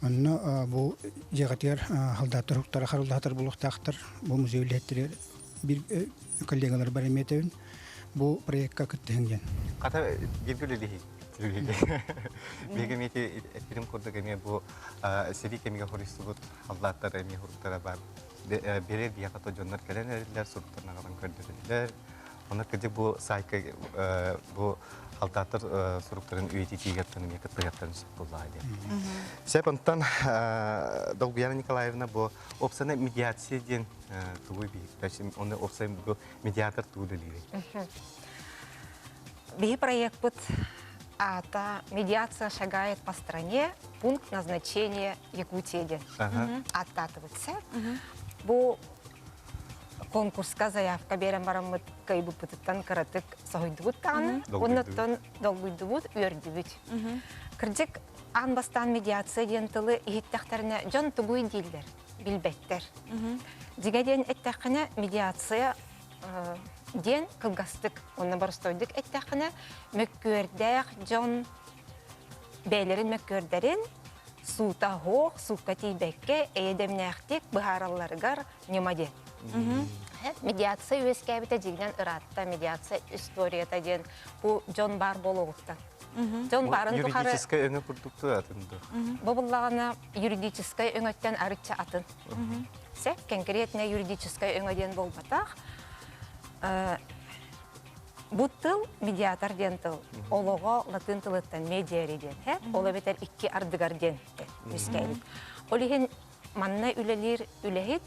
онно бу дьиэҕитигэр халдааттар уһуктара харыллаһатар буолуохтаахтар бу музей үлэһиттэригэр биир коллегалар бар эмиэ этэбин бу проекка кыттыһыҥ диэн
Хата бииргэ үлэлиһи Биһиги эмиэ эппитим курдук эмиэ бу сэрии кэмигэр хоруйсубут халдааттар эмиэ хуруктара бар Биэрэр биһиэхэ то дьоннор кэлэн эрэллэр, суруктарын аҕалан көрдөрөллөр. Онно кырдьык бу сайтка бу алтааттар суруктарын үйэтитиигэртэн эмиэ кыттыһыахтарын сөп буоллаҕа диэн. Сөп, онтон Долгуяна Николаевна бу опсана медиация диэн тугуй биһиктэ? Оны опсай бу медиатор тугу үлэлиирий?
Биһи проекпыт аата «Медиация шагает по стране. Пункт назначения Якутия» диэн ааттаатыбыт сэр. Бу конкурска заявка биэрэн бараммыт кыайбыппытыттан кыратык соһуйдубут даҕаны, уоннаттан долгуйдубут, үөрдүбүт. Кырдьык, аан бастаан медиация диэн тылы иһиттэхтэринэ дьон тугуй дииллэр, билбэттэр. Дьиҥэ диэн эттэххинэ, медиация диэн кылгастык уонна боростуойдук эттэххинэ, мөккүөрдээх дьон бэйэлэрин мөккүөрдэрин суута суох, суукка тиийбэккэ эйэ-дэмнээхтик быһааралларыгар ньыма диэн. Медиация үөскээбитэ дьиҥинэн ыраатта. Медиация историята диэн бу дьон баар буолуоҕуттан. Дьон баарын тухары...
Юридическай өҥө курдук атын дуо?
Бу буллаҕына юридическай өҥөттөн арычча атын. Сөп, конкретно юридическай өҥө диэн буолбатах. Бу тыл медиатор диэн тыл. Олоҕо латын тылыттан медиари диэн, ол эбэтэр икки ардыгар диэн үөскээбит. Ол иһин манна үлэлиир үлэһит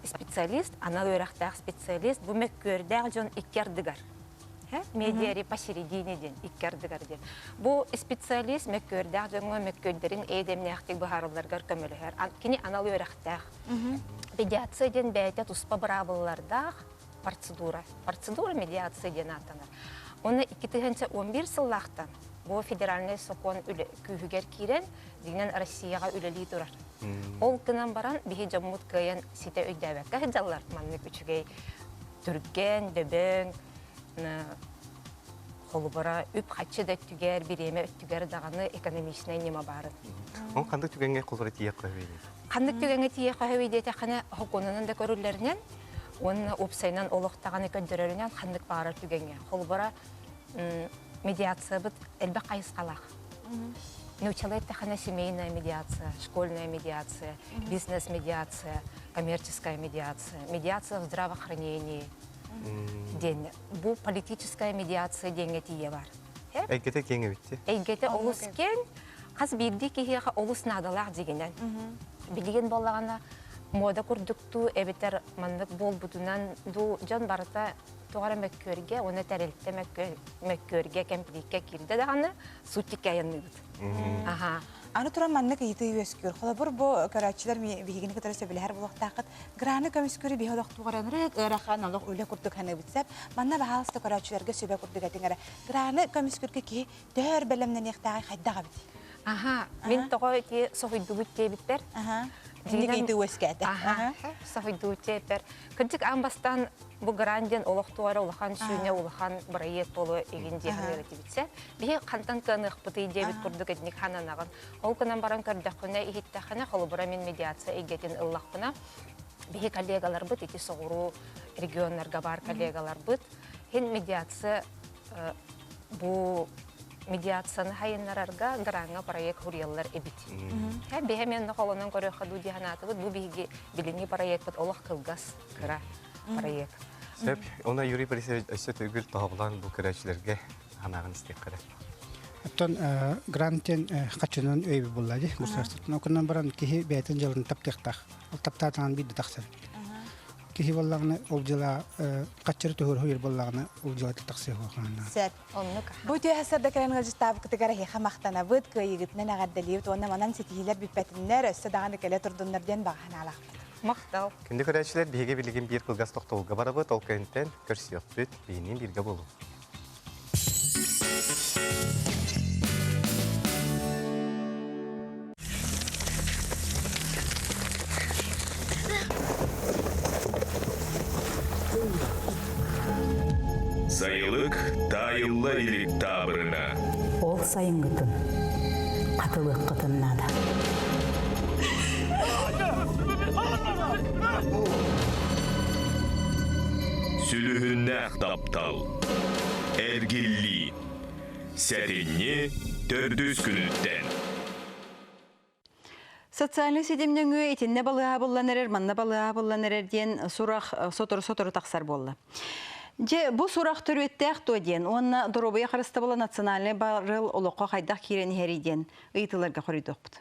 специалист, анал үөрэхтээх специалист бу мөккүөрдээх дьон икки ардыгар медиари посередине диэн икки ардыгар диэн. Бу специалист мөккүөрдээх дьоҥҥо мөккүөрдэрин эйдэмнээхтик быһааралларыгар көмөлөһөр. Кини анал үөрэхтээх. Медиация диэн бэйэтэ туспа быраабылалардаах процедура. Процедура медиация диэн ааттанар. Уонна 2011 сыллаахтан бу федеральнай сокуон күүһүгэр киирэн, дьиҥинэн Россияҕа үлэлии турар. Ол гынан баран биһи дьоммут кыайан ситэ өйдөөбөккө сылдьаллар. Маннык үчүгэй түргэн, дөбөҥ, холобура үп-харчы да өттүгэр, бириэмэ өттүгэр даҕаны экономичнай ньыма баарын.
Ол ханнык түгэҥҥэ холобура тиийэ көһүүй?
Ханнык түгэҥҥэ тиийэ көһүүй диэтэххинэ, сокуонунан да көрүллэринэн уонна уопсайынан олох даҕаны көрдөрөрүнэн ханнык баҕарар түгэҥҥэ. Холобура, медиациябыт элбэх хайысхалаах. Научалай эттэххинэ семейная медиация, школьная медиация, бизнес-медиация, коммерческая медиация, медиация в здравоохранении диэн. Бу политическая медиация диэҥҥэ тиийэ бар.
Эйгэтэ киэҥ эбит
Эйгэтэ олус киэҥ, хас биирдии киһиэхэ олус наадалаах дьигинэн. Билигин буоллаҕына муода курдуктуу эбэтэр маннык буолбутунан дуу дьон барыта тоҕо эрэ мөккүөргэ уонна тэрилтэ мөккүөргэ кэмпилииккэ киирдэ даҕаны сутикка айанныыбыт.
Аха. Аны туран маннык ыйытыы үөскүүр. Холобур, бу көрөөччүлэр биһигини кытары сөбүлэһэр буолуохтааххыт. Граны көмүскүүрү биһи олохтуугарынырык ыарахан олох үлэ курдук саныыбыт сөп. Манна баһаалыста көрөөччүлэргэ сүбэ курдук этиҥ эрэ. Граны көмүскүүргэ киһи төһө өр бэлэмнэниэхтээҕий хайдах эбит?
Аха, мин тоҕо ити соһуйдубут диэбиппэр.
Аха. Инник ыйытыы үөскээтэ.
Аха, соһуйдубут диэбиппэр. Кырдьык аан бастаан бу гран диэн олох туора улахан сүүнэ улахан бырайыак буолуо игин диэхин үөрэтибитсэ. Биһи хантан кыаныахпытый диэбит курдук итинник хананаҕын. Ол гынан баран көрдөххүнэ, иһиттэххинэ, холобура мин медиация эйгэтин ыллахпына, биһи коллегаларбыт ити соҕуруу регионнарга баар коллегаларбыт хин медиация бу. Медиацияны хайыннарарга граҥҥа проект хуруйаллар эбит. Биһи мен холонон көрүөххэ дуу дии санаатыбыт. Бу биһиги билиҥҥи проекпыт олох кылгас, кыра проект.
Сөп. Оны Юрий Борисович өссө төгүл тоһоҕолоон бу көрөөччүлэргэ санааҕын истиэххэ эрэ.
Оттон грант диэн хаччынан өйбү булла дии государствоттан. Окунан баран киһи бэйэтин дьыалатын таптыахтаах. Ол таптаатаҕын биирдэ тахсар. Киһи буоллаҕына ол дьыала хаччары туһур буоллаҕына ол дьыалата тахсыа хуохаана.
Сөп.
Оннук.
Бу үтүө сарда кэлэн ыалдьыттаабыккытыгар эһиэхэ махтанабыт, кыайыыгытынан эҕэрдэлиибит уонна манан ситиһиилэр бүппэтиннэр, өссө даҕаны кэлэ турдуннар диэн баҕа санаалаахпыт.
Махтал.
Күндү көрөөччүлэр, биһиги билигин биир кылгас тохтобулга барабыт, ол кэнниттэн көрсүөхпүт, биһиниин бииргэ буолуҥ.
Сайылык таайылла илик таабырына.
Ол сайыҥҥытын хатылыаххытын наада.
Сүлүһүннээх таптал. Эргиллии. Сэтинньи төрдүс күнүттэн.
Социальнай ситим нөҥүө итиннэ балыыһа буллан эрэр, манна балыыһа буллан эрэр диэн сурах сотору-сотору тахсар буолла. Дьэ, бу сурах төрүөттээх дуо диэн уонна доруобуйа харыстабыла национальнай барыл олоххо хайдах киирэн иһэрий диэн ыйытыыларга хоруйдуохпут.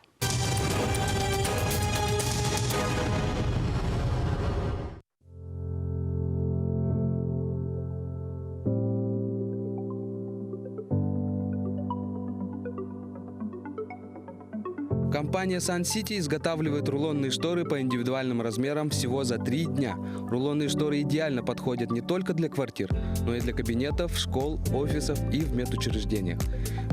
Компания Sun City изготавливает рулонные шторы по индивидуальным размерам всего за три дня. Рулонные шторы идеально подходят не только для квартир, но и для кабинетов, школ, офисов и в медучреждениях.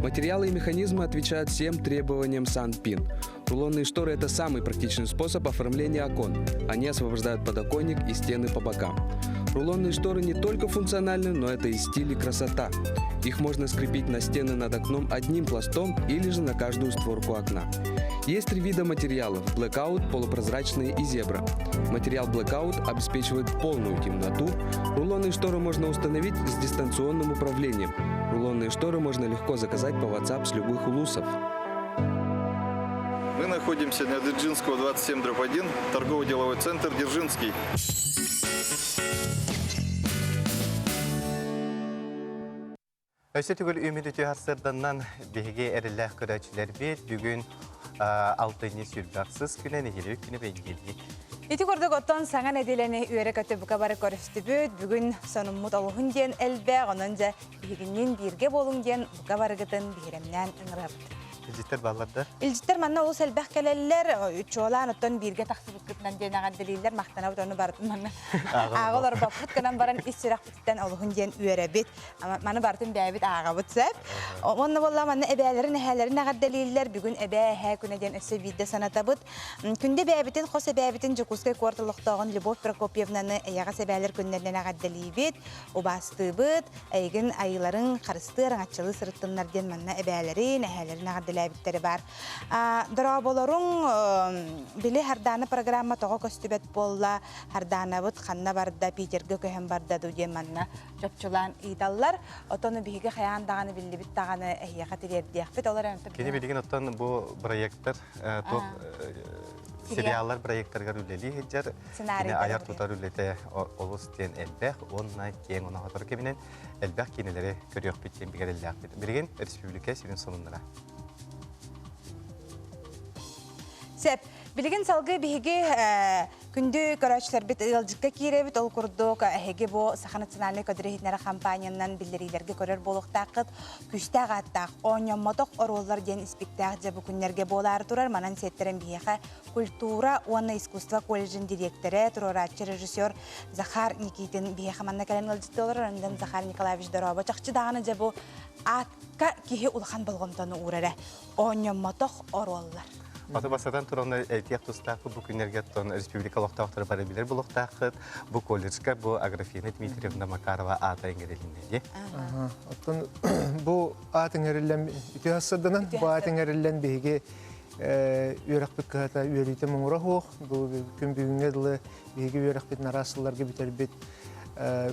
Материалы и механизмы отвечают всем требованиям SunPin. Рулонные шторы – это самый практичный способ оформления окон. Они освобождают подоконник и стены по бокам. Рулонные шторы не только функциональны, но это и стиль и красота. Их можно скрепить на стены над окном одним пластом или же на каждую створку окна. Есть три вида материалов – blackout, полупрозрачные и зебра. Материал blackout обеспечивает полную темноту. Рулонные шторы можно установить с дистанционным управлением. Рулонные шторы можно легко заказать по WhatsApp с любых улусов.
Мы находимся на Дзержинского, 27, дробь 1, торгово-деловой центр «Дзержинский».
Өссө түгөл үмүт үтүө сарсыарданнан биһиги эрэллээх көрөөччүлэрбит бүгүн алтынньы сүрбэхсис күнэ нэһилиэк күнэ бэйдиэллик.
Ити курдук оттон саҥа нэдиэлэни үөрэ-көтө бука бары көрүстүбүт. Бүгүн сонуммут олуһун диэн элбэх, онон дьэ биһигинниин бииргэ буолуҥ диэн бука барыгытын биһирэмнээн ыҥырабыт.
Илдьиттэр бааллар да?
Илдьиттэр манна олус элбэх кэлэллэр. Чуолаан оттон бииргэ тахсыбыккытынан диэн эҕэрдэлииллэр. Махтанабыт ону барытын манна ааҕа олорбоппут гынан баран ис сүрэхпититтэн олуһун диэн үөрэбит. Маны барытын бэйэбит ааҕабыт сөп. Уонна буолла манна эбээлэрин эһээлэрин эҕэрдэлииллэр. Бүгүн эбээ эһээ күнэ диэн өссө биирдэ санатабыт. Күндү эбээбитин, хос эбээбитин Дьокуускай куорат олохтооҕун Любовь Прокопьевнаны эйэҕэс эбээлэр күннэринэн эҕэрдэлиибит, убаастыыбыт. Эйигин айыыларыҥ харыстыы араҥаччылыы сырыттыннар диэн манна эбээлэрин, эһээлэрин эҕэрдэлээбиттэрэ баар. Дорооболоруҥ, били Хардаана программа тоҕо көстүбэт буолла, Хардаанабыт ханна барда, Питергэ көһөн барда дуу диэн манна чопчулаан ыыталлар. Отону биһиги хайаан даҕаны биллибит даҕаны эһиэхэ тириэрдиэхпит. Ол эрэн
Кини билигин оттон бу проектор туох сериаллар проекттарыгар үлэлии сылдьар. Кини айар-тутар үлэтэ олус диэн элбэх уонна киэҥ оноһотор кэминэн элбэх киинэлэри көрүөхпүт диэн бигэрэллээхпит. Билигин республика сүрүн сонуннара.
Сөп. Билигин салгыы биһиги күндү көрөөччүлэрбит ыалдьыкка киирэбит. Ол курдук эһиги бу Саха национальнай көдүрү иһитиннэрэр компаниянан биллэриилэргэ көрөр буолуохтааххыт. Күүстээх ааттаах оонньоммотох оруоллар диэн испиктээх дьэ бу күннэргэ буолаары турар. Манан сиэттэрэн биһиэхэ культура уонна искусство колледжын дириэктэрэ, туруорааччы режиссер Захар Никитин биһиэхэ манна кэлэн ыалдьыттыы олорор. Онон Захар Николаевич дорообо. Чахчы даҕаны дьэ бу аатка киһи улахан болҕомтону уурара. Оонньоммотох оруоллар.
Аты бастатан туран этиэх тустаахпыт бу күннэргэ оттон республика олохтоохторо бары билэр булуохтааххыт. Бу колледжка бу Аграфена Дмитриевна Макарова аата иҥэрилиннэ дии.
Оттон бу аат иҥэриллэн үтүө сырданан бу аат иҥэриллэн биһиги үөрэхпит кыһата үөрүүтэ муҥура суох. Бу күн бүгүҥҥэ дылы биһиги үөрэхпитин араас сылларга бүтэрбит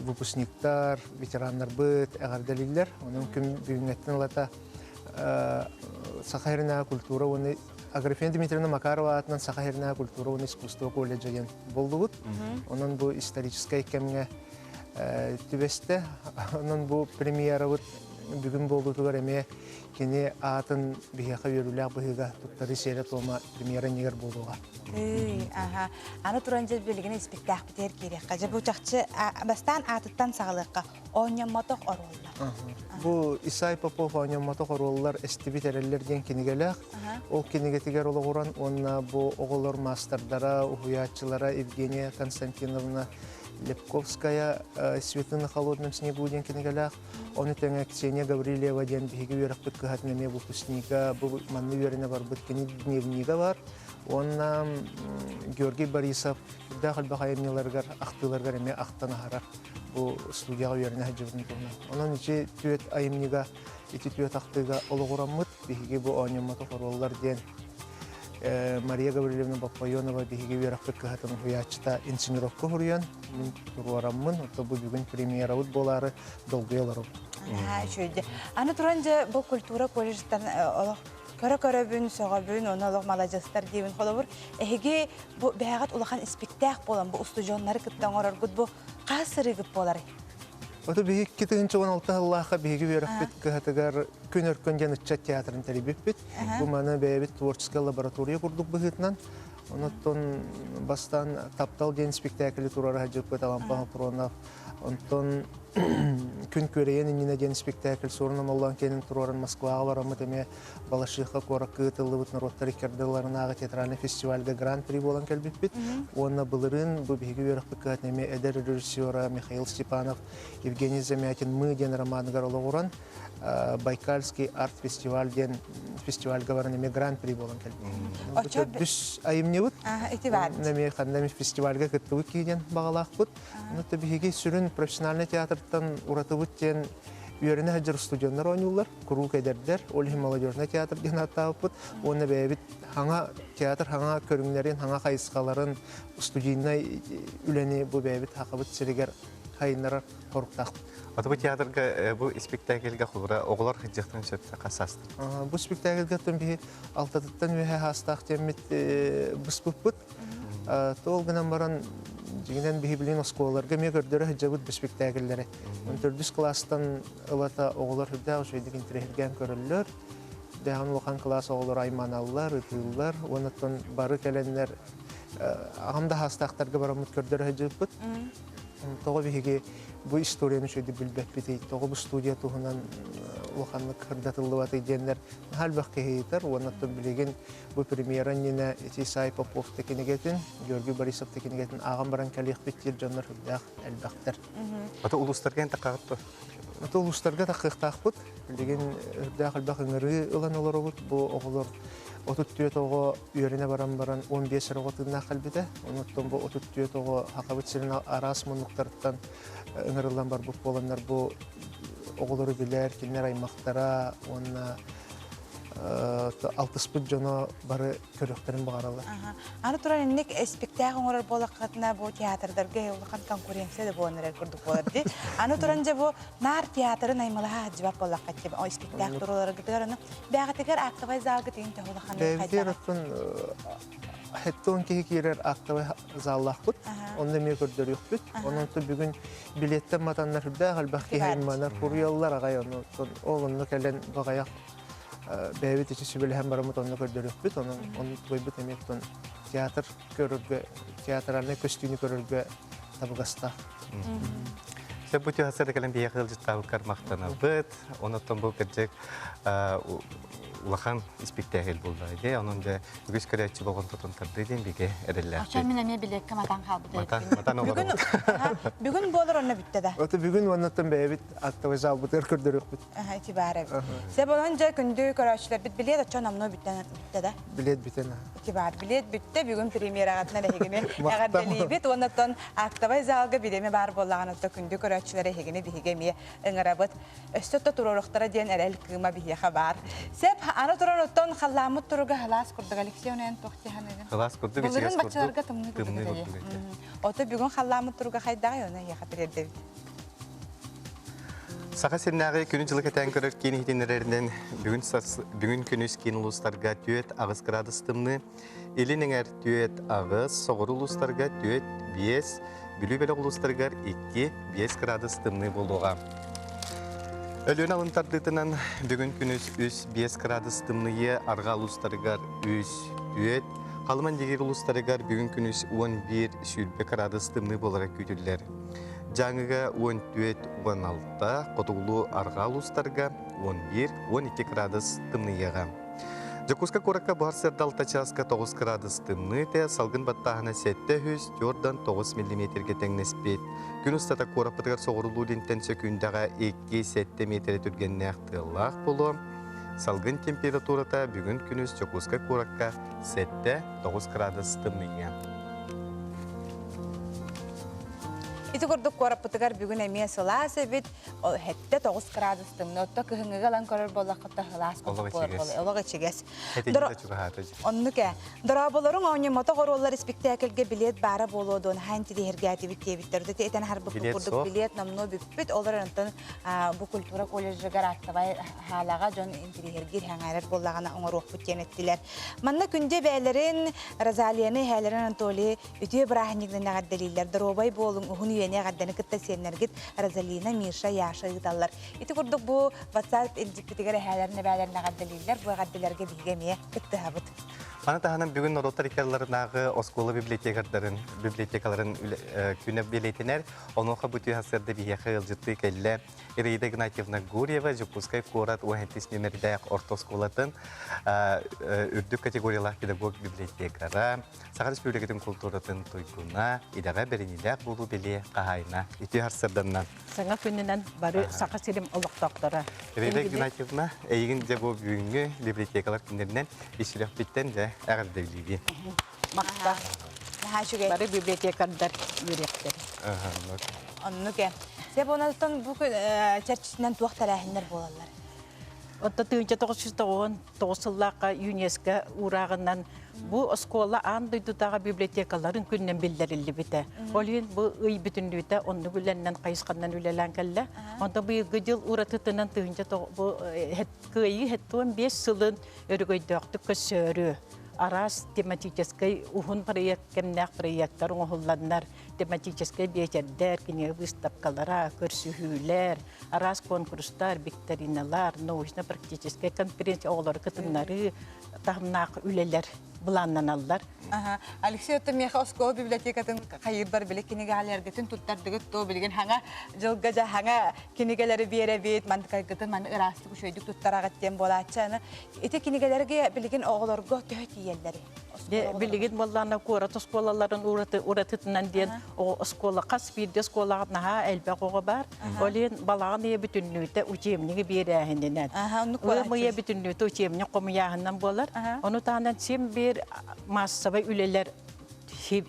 выпускниктар, ветераннарбыт эҕэрдэлииллэр. Онон күн бүгүҥҥэттэн ылата. Саха сиринээҕи культура уонна Аграфена Дмитриевна Макарова аатынан Саха сиринээҕи культура уонна искусство колледжа диэн буллубут. Онон бу историческай кэмҥэ түбэстэ. Онон бу премьерабыт бүгүн буолуутугар эмиэ кини аатын биһиэхэ үөрүүлээх быһыыга туттарыы сиэрэ-туома премьера иннигэр буолуоҕа.
Аха. Аны туран дьэ билигин испиктээхпитигэр киириэххэ. Дьэ бу чахчы бастаан аатыттан саҕалыахха. Оонньоммотох оруоллар.
Бу Исай Попов оонньоммотох оруоллар эстибит эрэллэр диэн кинигэлээх. Ол кинигэтигэр олоҕуран уонна бу оҕолор маастардара, уһуйааччылара Евгения Константиновна Лепковская «Цветы на холодном снегу» диэн кинигэлээх. Ону тэҥэ Ксения Гаврильева диэн биһиги үөрэхпит кыһатын эмиэ выпускнига, бу манна үөрэнэ барбыт кини дневнигэ бар. Уонна Георгий Борисов үрдээх элбэх айымньыларыгар, ахтыыларыгар эмиэ ахтан аһарар бу студияҕа үөрэнэ сылдьыбытын туһунан. Онон ити түөрт айымньыга, ити түөрт ахтыыга олоҕураммыт биһиги бу оонньоммотох оруоллар диэн Мария Гаврильевна Боппойонова биһиги үөрэхпит кыһатын уһуйааччыта инсценировка суруйан, мин туруораммын, оттон бу бүгүн премьерабыт буолаары долгуйа олоробут.
Үчүгэй. Аны туран дьэ бу культура колледжтан олох көрө-көрөбүн, сөҕөбүн, ону олох маладьыастар диибин. Холобур, эһиги бу бэйэҕит улахан испиктээх буолан бу устудьуоннары кытта оҥороргут бу хас сырыыгыт буоларый?
Ото биһиги 2016 сыллаахха биһиги үөрэхпит кыһатыгар Күн өркөн диэн ыччат театрын тэрийбиппит. Бу маны бэйэбит творческай лаборатория курдук быһыытынан. Онон бастаан Таптал диэн спектаклы турара сылдьыппыт Алампа Хопронов. Онтон Күн күөрэйэн иннинэ диэн спектакль Суорун Омоллоон киэнин туруоран Москваҕа бараммыт эмиэ Балашиха куоракка ыытыллыбыт норуоттар иккардыларынааҕы театральнай фестивальга гран-при буолан кэлбиппит. Уонна былырыын бу биһиги үөрэхпит кыһатын эмиэ эдэр режиссера Михаил Степанов Евгений Замятин «Мы» диэн романыгар олоҕуран Байкальский арт-фестиваль диэн фестивальга баран эмиэ гран-при буолан кэлбит. Төрдүс айымньыбыт. Эмиэ ханна эмит фестивальга кыттыбыт киһи диэн баҕалаахпыт. Онно биһиги сүрүн профессиональный театртан уратыбыт диэн үөрэнэ сылдьар студеннар оонньууллар, куруук эдэрдэр, ол иһин молодежный театр диэн ааттаабыппыт. Уонна бэйэбит хаҥа театр хаҥа көрүҥнэрин, хаҥа хайысхаларын, студийнай үлэни бу бэйэбит хахабыт сиригэр хайыннарар соруктаахпыт.
Аты бу театрга бу спектакльга холура оҕолор сылдьыахтарын сөп хас
Бу спектакльга биһи алтатыттан үөһэ хаастаах диэммит быспыппыт. Туол гынан баран дьиҥинэн биһи билин оскуолаларга эмиэ көрдөрө сылдьабыт бу спектакльлэри. Төрдүс кылаастан ылата оҕолор үрдээх үчүгэйдик интэриэһиргээн көрөллөр. Дэһэн улахан кылаас оҕолоро айманаллар, ытыыллар. Уоннаттан бары кэлэннэр аҕам да хаастаахтарга бараммыт көрдөрө сылдьыбыппыт. Тоҕо биһиги бу историяны үчүгэйдик билбэппитий, тоҕо бу студия туһунан улаханнык кырдатыллыбатый диэннэр наһаа элбэх киһи ыйытар. Уоннаттан билигин Бу премьера иннинэ ити Исай Попов кинигэтин, Георгий Борисов кинигэтин ааҕан баран кэлиэхпит диир дьоннор үрдээх элбэхтэр.
Аты улуустарга эн таххаҕыт дуо?
Аты улуустарга таххыахтаахпыт. Билигин үрдээх элбэх ыҥырыы ылан олоробут. Бу оҕолор 34 оҕо үөрэнэ баран баран 15 эрэ оҕо тыыннаах кэлбитэ. Онуттан бу 34 оҕо Хахабыт сирин араас муннуктарыттан ыҥырыллан барбыт буоланнар бу оҕолору билэр, кинилэр аймахтара уонна алтыспыт дьоно бары көрүөхтэрин баҕараллар.
Аны туран инник испиктээх оҥорор буоллаххытына бу театрдарга улахан конкуренция да буолан эрэр курдук буолар дии. Аны туран дьэ бу наар театры наймылаһа сылдьыбат буоллахха дии испиктээх турууларгытыгар аны бэҕэтигэр актовай залга тиин төһө улахан
Бэйэбитигэр оттон хэттон киһи киирэр актовай заллаахпыт. Онно эмиэ көрдөрүөхпүт. Онон бүгүн билеттен матаннар үрдээх элбэх киһи айманар куруйаллар аҕай онон ол онно кэлэн баҕайах бэйэбит ичи сүбэлэһэн бараммыт онно көрдөрүөхпүт онон онно тугайбыт эмиэ оттон театр көрөргө театральнай көстүүнү көрөргө табыгастаах.
Сөп бу түһасыр кэлэн биһиэхэ ыалдьыттаабыккар махтанабыт. Онон бу кырдьык улахан испиктээкил буолла дии. Онон дьэ үгүс көрөөччү болҕомтотун тардыы диэн бигэ эрэллээхпит.
Оччо мин эмиэ билиэккэ матан хаалбыт
Матан, матан
Бүгүн, бүгүн буолар онно бүттэ да.
Ото бүгүн уоннаттан бэйэбит актовый залбытыгар көрдөрүөхпүт.
Ити баар эбит. Сөп онон дьэ күндү көрөөччүлэрбит билиэт оччо номнуо бүттэ бүттэ да.
Билиэт бүтэн.
Ити баар билиэт бүттэ бүгүн премьераҕытынан эһигини эҕэрдэлиибит уоннаттан актовай залга бириэмэ баар буоллаҕына күндү көрөөччүлэр эһигини биһиги эмиэ ыҥырабыт. Өссө да туруоруохтара диэн эрэл кыыма биһиэхэ баар. Сөп, аны турар оттон халлааммыт туруга халаас курдук. Алексей, онон туох дии саныыгын?
Халаас курдук,
Былырыын
ичигэс
баччаларга
курдук,
тымныы курдук
тымныы
этэ.
курдук этэ.
Ото бүгүн халлааммыт туруга хайдаҕый, ону эйиэхэ тириэрдэбит.
Саха сиринээҕи күнү-дьылы кэтээн көрөр киин иһитиннэрэринэн бүгүн, бүгүн күнүс киин улуустарга 4-8 градус тымныы, илин эҥэр 4-8, соҕуруу улуустарга 4-5, Бүлүү бөлөх улуустарыгар 2-5 градус тымныы буолуоҕа. Өлүөнэ алын тардыытынан бүгүн күнүс 3-5 градус тымныйыа, арҕаа улуустарыгар 3-4, Халыман Дигир улуустарыгар бүгүн күнүс 11-20 градус тымныы буолара күүтүллэр. Дьааҥыга 14-16, хотугулуу арҕаа улуустарга 11-12 градус тымныйыаҕа. Дьокуускай куоракка буһар сырда 6 чааска 9 градус тымныы этэ, салгын баттааһына 704 9 миллиметргэ тэҥнэспит. Күн устата куораппытыгар соҕурулуу илинтэн сөкүүндэҕэ 2-7 миэтэрэ түргэннээх тыаллаах буолуо. Салгын температурата бүгүн күнүс Дьокуускай куоракка 7-9 градус тымныйыа.
Ити курдук куораппытыгар бүгүн эмиэ сылаас эбит. 7-9 градус тымныы. Отто кыһыҥҥыга ылан көрөр буоллаххыта сылаас курдук буолар. Олох ичигэс. Оннук ээ. Дорооболоруҥ оонньоммотох оруоллар испиктээкилгэ билиэт баара буолуо дуон хаан тириһэргээтибит диэбиттэр. Ити этэн аһарбыппыт курдук билиэт номнуо бүппүт. Ол эрэн онтон бу культура колледжыгар актовай хаалаҕа дьон интириэһиргиир сэҥээрэр буоллаҕына оҥоруохпут диэн эттилэр. Манна күндү эбээлэрин Розалияны, эһээлэрин Анатолий Үтүө бырааһынньыгынан эҕэрдэлииллэр. Доруобай буолуҥ, уһун үйэни эҕэрдэни кытта сиэннэргит Розалина, Миша, Яша ыыталлар. Ити курдук бу WhatsApp илдьиппитигэр эһээлэрин, эбээлэрин эҕэрдэлииллэр. Бу эҕэрдэлэргэ биһиги эмиэ кыттыһабыт.
Маны таһынан бүгүн норуоттар иккардыларынааҕы оскуола библиотекардарын библиотекаларын күнэ бэлиэтэнэр. Онуоха бу түһэ сырда биһиэхэ ыалдьыттыы кэллэ. Ираида Игнатьевна Гурьева, Дьокуускай куорат уһэнтис нүмердээх орто оскуолатын үрдүк категориялаах педагог библиотекара, Саха Республикатын култууратын туйгуна, идэҕэ бэриниилээх буолуу бэлиэ хаһаайына үтүө харсырданна.
Саҥа күнүнэн бары Саха сирим олохтоохторо.
Ираида Игнатьевна, эйигин дьэ бу бүгүҥҥү библиотекалар күннэринэн ис сүрэхпиттэн дьэ эҕэрдэлиибин.
Махтал.
Наһаа үчүгэй.
Бары библиотекардар үөрүөхтэрэ.
Оннук ээ. Сөп онон бу чэрчитинэн туох тэрээһиннэр буолаллар?
Отто 1999 сыллаахха ЮНЕСКО уурааҕынан бу оскуола аан дойдутааҕы библиотекаларын күнүнэн биллэриллибитэ. Ол иһин бу ый бүтүннүүтэ оннук үлэннэн хайысханнан үлэлээн кэллэ. Онто быйылгы дьыл уратытынан тыһыынча бу кыайыы 75 сылын өрөгөйдөөхтүк көрсөөрү араас тематическай уһун проект кэмнээх проекттар оҥоһулланнар тематическай биэчэрдэр, кинигэ выставкалара, көрсүһүүлэр, араас конкурстар, викториналар, научно-практическай конференция оҕолору кытыннарыы таһымнаах үлэлэр былааннаналлар.
Алексей оттон миэхэ оскуола библиотекатын хайыырбар били кинигэлэргитин туттардыгыт то билигин хаҥа дьылга дьа хаҥа кинигэлэри биэрэбит мантыкайгытын маны ыраастык үчүгэйдик туттараҕыт диэн буолааччы аны ити кинигэлэргэ билигин оҕолорго төһө тиийэллэрий
Билигин буоллаҕына куорат оскуолаларын уратытынан диэн оскуола хас биирдии оскуолаҕа наһаа элбэх оҕо баар. Ол иһин балаҕан ыйа бүтүннүүтэ учебнигы биэрээһининэн. Ыам ыйа бүтүннүүтэ учебник хомуйааһынан буолар. Ону таһынан син биир маассабай үлэлэр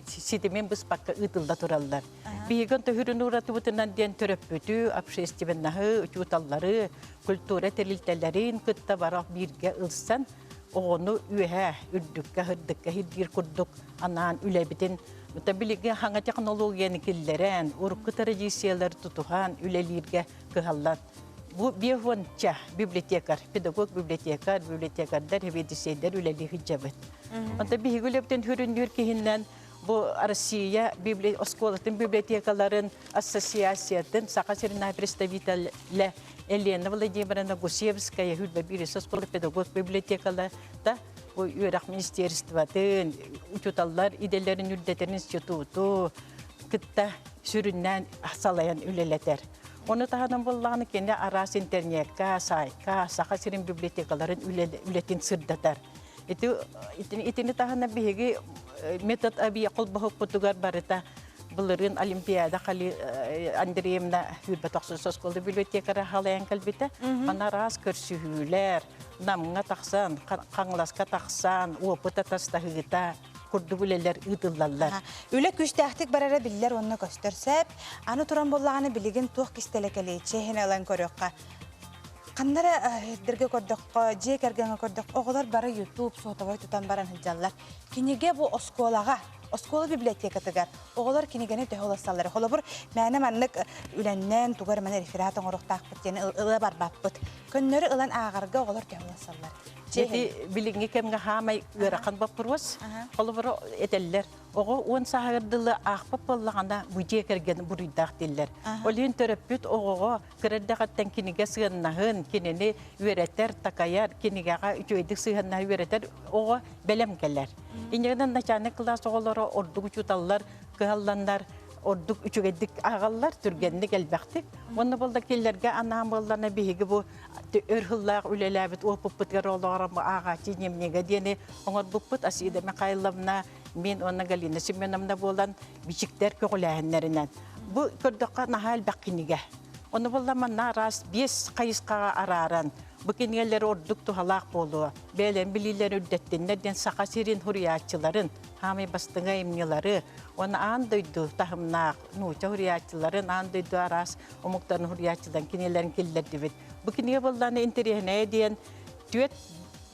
ситимин быспакка ыытылла тураллар. Биһиги төһүрүн уратыбытынан диэн төрөппүтү, общественноһы, учууталлары, культура тэрилтэлэрин кытта бара бииргэ ылсан оҕону үөһээ үрдүккэ сырдыкка сирдиир курдук анаан үлэбитин билигин хаҥа технологияны киллэрэн урукку традициялары тутуһан үлэлииргэ кыһаллан бу биэс библиотекарь педагог библиотекарь библиотекардар сэбиэдиссэйдэр үлэлии сылдьабыт онто биһиги үлэбитин сүрүннүүр киһиннэн бу Россия оскуолатын библиотекаларын ассоциациятын Саха сиринээҕи представителэ Елена Владимировна Гусевская Хүрбэ биирис оскуола педагог библиотекалата бу үөрэх министерствотын, учууталлар идэлэрин үрдэтэр институту кытта сүрүннээн салайан үлэлэтэр. Ону таһынан буоллаҕына кини араас интернетка, сайтка Саха сирин библиотекаларын үлэтин сырдатар. Ити итини таһынан биһиги метод авиа холбоһукпутугар барыта былырыын Олимпиада Андреевна Хүрбэ тохсус оскуола библиотекара халайан кэлбитэ. Аны араас көрсүһүүлэр, Намҥа тахсан, Хаҥаласка тахсан, опыт атастаһыыта курдук үлэлэр ыытыллаллар.
Үлэ күүстээхтик барара биллэр уонна көстөр сэп. Аны туран буоллаҕына билигин туох кистэлэ кэлиэй, чиэһинэ ылан көрүөххэ. Ханна эрэ сирдэргэ көрдөххө, дьиэ кэргэҥҥэ көрдөххө, оҕолор бары YouTube сотовой тутан баран сылдьаллар. Кинигэ бу оскуолаҕа. Оскуола библиотекатыгар оҕолор кинигэни төһө уларсаллар. Холобур, мээнэ маннык үлэннэн тугу эрэ маны реферат оҥоруохтаахпыт диэн ыла барбаппыт. Көннөрү ылан ааҕарга оҕолор төһө уларсаллар.
Ити билиҥҥи кэмҥэ хаамай ыарахан боппуруос. Холобур, этэллэр, оҕо уон сааһыгар дылы аахпат буоллаҕына, бу дьиэ кэргэн буруйдаах дииллэр. Ол иһин төрөппүт оҕоҕо кыра эрдэҕиттэн кинигэ сыаннаһын, кинини үөрэтэр, такайар, кинигэҕэ үчүгэйдик сыһыаннаһа үөрэтэр оҕо бэлэм кэлэр. Инньэ начальник кылаас оҕолоро ордук учууталлар кыһалланнар ордук үчүгэйдик ааҕаллар, түргэнник элбэхтик. Уонна буолла кинилэргэ анаан буоллана биһиги бу өр сыллаах үлэлээбит уопуппутугар олоҕор ааҕааччы дневнигэ диэни оҥорбуппут Асида Михайловна, мин уонна Галина Семеновна буолан бичиктэр көҕүлээһиннэринэн. Бу көрдөххө наһаа элбэх кинигэ. Ону буолла манна араас биэс хайысхаҕа арааран бу кинигэлэр ордук туһалаах буолуо. Бэйэлэрин билиилэрин үрдэттиннэр диэн Саха сирин суруйааччыларын, хаамай бастыҥа айымньылары уонна аан дойду таһымнаах нуучча суруйааччыларын, аан дойду араас омуктарын суруйааччыларын кинигэлэрин киллэрдибит. Бу кинигэ буоллаҕына интэриэһинэйэ диэн түөрт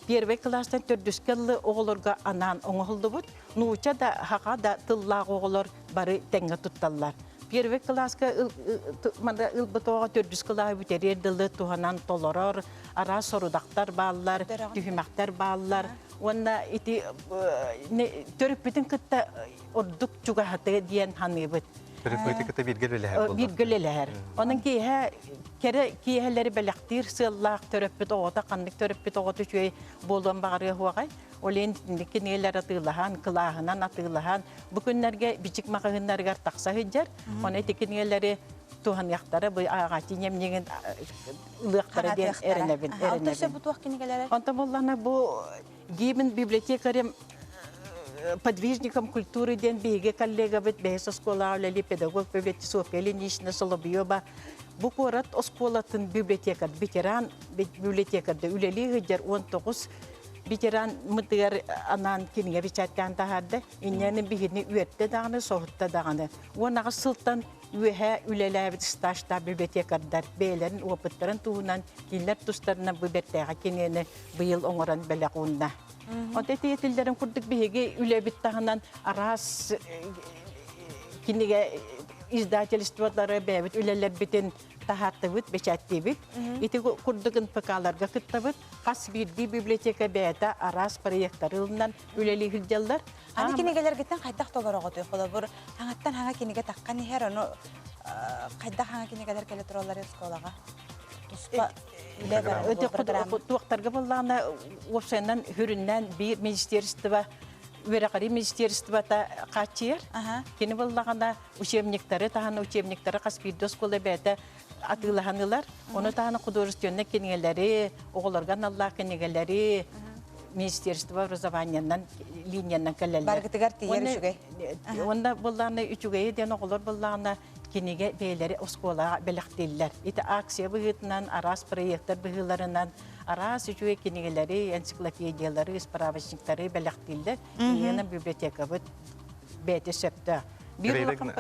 первый кылаастан төрдүскэ ыллы оҕолорго анаан оҥоһуллубут. Нуучча да, саха да тыллаах оҕолор бары тэҥҥэ тутталлар. Первый кылааска манна ылбыт оҕо төрдүс кылааһы бүтэриэр дылы туһанан толорор, араас сорудахтар бааллар, түһүмэхтэр бааллар. Уонна ити төрөппүтүн кытта ордук чугаһаты диэн саныыбыт.
Төрөппүтү кытта бииргэ үлэлэһэр буолла.
Бииргэ үлэлэһэр. Онон киэһэ кэрэ киэһэлэри бэлэхтиир сыаллаах төрөппүт оҕото ханнык төрөппүт оҕото үчүгэй буолуон баҕарыа суоҕай. Ол иһин кинигэлэр атыылаһан, кылааһынан атыылаһан, бу күннэргэ бичик маҕаһыыннарыгар тахса сылдьар. Ону ити кинигэлэри туһаныахтара, бу ааҕааччы ньэмньигин ылыахтара диэн эрэнэбин.
Онтон сөп бу туох кинигэлэрэ?
Онтон буоллаҕына бу гимн библиотекарем подвижником культуры диэн биһиги коллегабыт бэһис оскуолаҕа үлэлии педагог Софья Ильинична Соловьева бу куорат оскуолатын библиотекарь ветеран библиотекарда үлэлии сылдьар 19 ветеран мытыгар анаан кинигэ бэчээттээн таһаарда. Инньэни биһини үөртэ даҕаны, соһутта даҕаны. 18 сылтан үөһэ үлэлээбит стажтаах библиотекардар бэйэлэрин опыттарын туһунан кинилэр тустарынан бу бэртээхэй кинигэни быйыл оҥорон бэлэх уунна. Онто ити этиллэрин курдук биһиги үлэбит таһынан араас кинигэ издательстволары бэйэбит үлэлэрбитин таһаартыбыт, бэчээттиибит. Ити курдук НПК-ларга кыттабыт. Хас биирдии библиотека бэйэтэ араас проектары ылынан үлэлии сылдьаллар.
Аны кинигэлэргиттэн хайдах толороҕутуй? Холобур, хаҥаттан хаҥа кинигэ таххан иһэр, ону хайдах хаҥа кинигэлэр кэлэ тураллар оскуолаҕа? Туспа үлэ
барар Туохтарга буоллаҕына, уопсайынан хүрүннээн биир министерство үөрэҕирии министерствота хааччыйар. Кини буоллаҕына учебниктары таһан учебниктары хас биирдии оскуола бэйэтэ атыылаһан ылар. Ону таһынан художественнай кинигэлэри, оҕолорго аналлаах кинигэлэри Министерство образованиянан линиянан кэлэллэр.
Баргытыгар тиийэр үчүгэй.
Уонна буоллаҕына үчүгэйи диэн оҕолор буоллаҕына кинигэ бэйэлэри оскуолаҕа бэлэхтииллэр. Ити акция быһыытынан, араас проектар быһыыларынан араас үчүгэй кинигэлэри, энциклопедиялары, справочниктары бэлэхтииллэр. Инньэ библиотекабыт бэйэтэ сөптөөх. Биир улахан,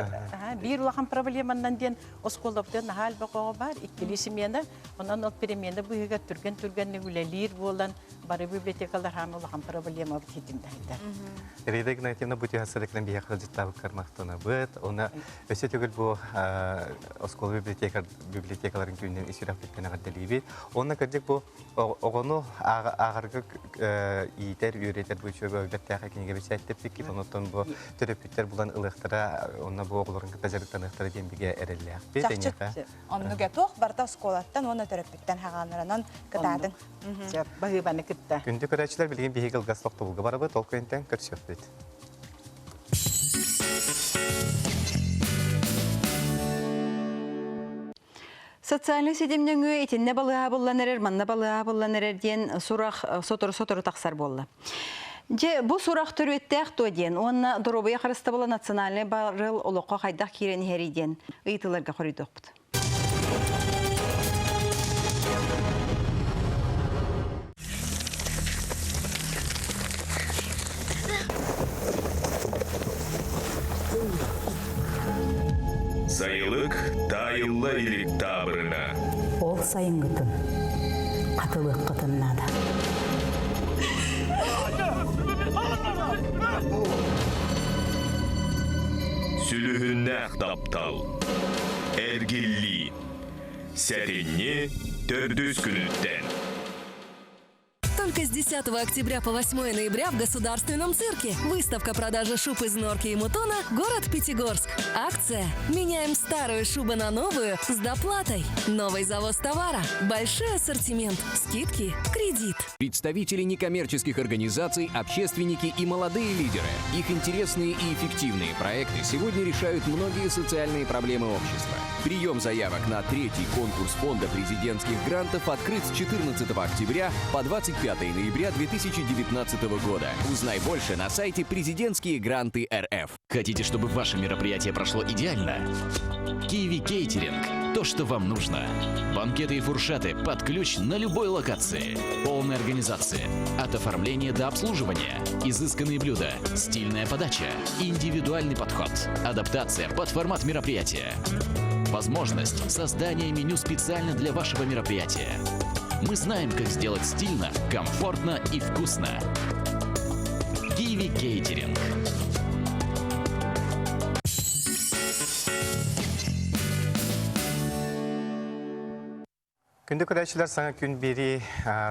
биир улахан проблеманнан диэн оскуолабытыгар наһаа элбэх оҕо баар, иккилии смена. Онон ол перемена быыһыгар түргэн-түргэнник үлэлиир буолан, бары библиотекалар хаама улахан проблемабыт хитиндэһитэр.
Рида Игнатьевна бу түһэ сырыкынан биһиэхэ сылдьыттаабыккар махтанабыт. Уна өссө төгүл бу оскуола библиотека библиотекаларын күнүн ис сүрэхпиттэн эҕэрдэлиибит. Уонна кырдьык бу Оҕону ааҕарга иитэр, үөрэтэр бу үчүгэй бэртээхэй кинигэ бэчээттэппиккит. Онуттан бу төрөппүттэр булан ылыахтара, онно бу оҕолорун кытта дьарыктаныахтара диэн бигэ эрэллээхпит.
Чахчы оннуга туох барыта оскуолаттан уонна төрөппүттэн хаҕааннаранан кытаатын.
Сөп, баһыыбаны кытта.
Күндү көрөөччүлэр, билигин биһиги кылгас тохтобулга барабыт, ол күнтэн көрсүөхпүт.
Социальнай ситим нөҥүө итиннэ балыыһа буллан эрэр, манна балыыһа буллан эрэр диэн сурах сотору-сотору тахсар буолла. Дьэ, бу сурах төрүөттээх дуо диэн уонна доруобуйа харыстабыла национальнай барыл олоххо хайдах киирэн иһэрий диэн ыйытыыларга хоруйдуохпут.
Сайылык таайылла илик таабырына.
Ол сайыҥҥытын хатылыаххытын наада.
Сүлүһүннээх таптал. Эргиллии. Сэтинньи төрдүс күнүттэн.
Только с 10 октября по 8 ноября в Государственном цирке. Выставка продажи шуб из норки и мутона «Город Пятигорск». Акция «Меняем старую шубу на новую с доплатой». Новый завоз товара, большой ассортимент, скидки, кредит.
Представители некоммерческих организаций, общественники и молодые лидеры. Их интересные и эффективные проекты сегодня решают многие социальные проблемы общества. Прием заявок на третий конкурс Фонда президентских грантов открыт с 14 октября по 25 ноября 2019 года. Узнай больше на сайте «Президентские гранты РФ».
Хотите, чтобы ваше мероприятие прошло идеально? Киви Кейтеринг – то, что вам нужно. Банкеты и фуршеты под ключ на любой локации. Полная организация. От оформления до обслуживания. Изысканные блюда, стильная подача, индивидуальный подход, адаптация под формат мероприятия. Возможность создания меню специально для вашего мероприятия. Мы знаем, как сделать стильно, комфортно и вкусно. Киви Кейтеринг.
Күндү көрөөччүлэр саҥа күн биэрии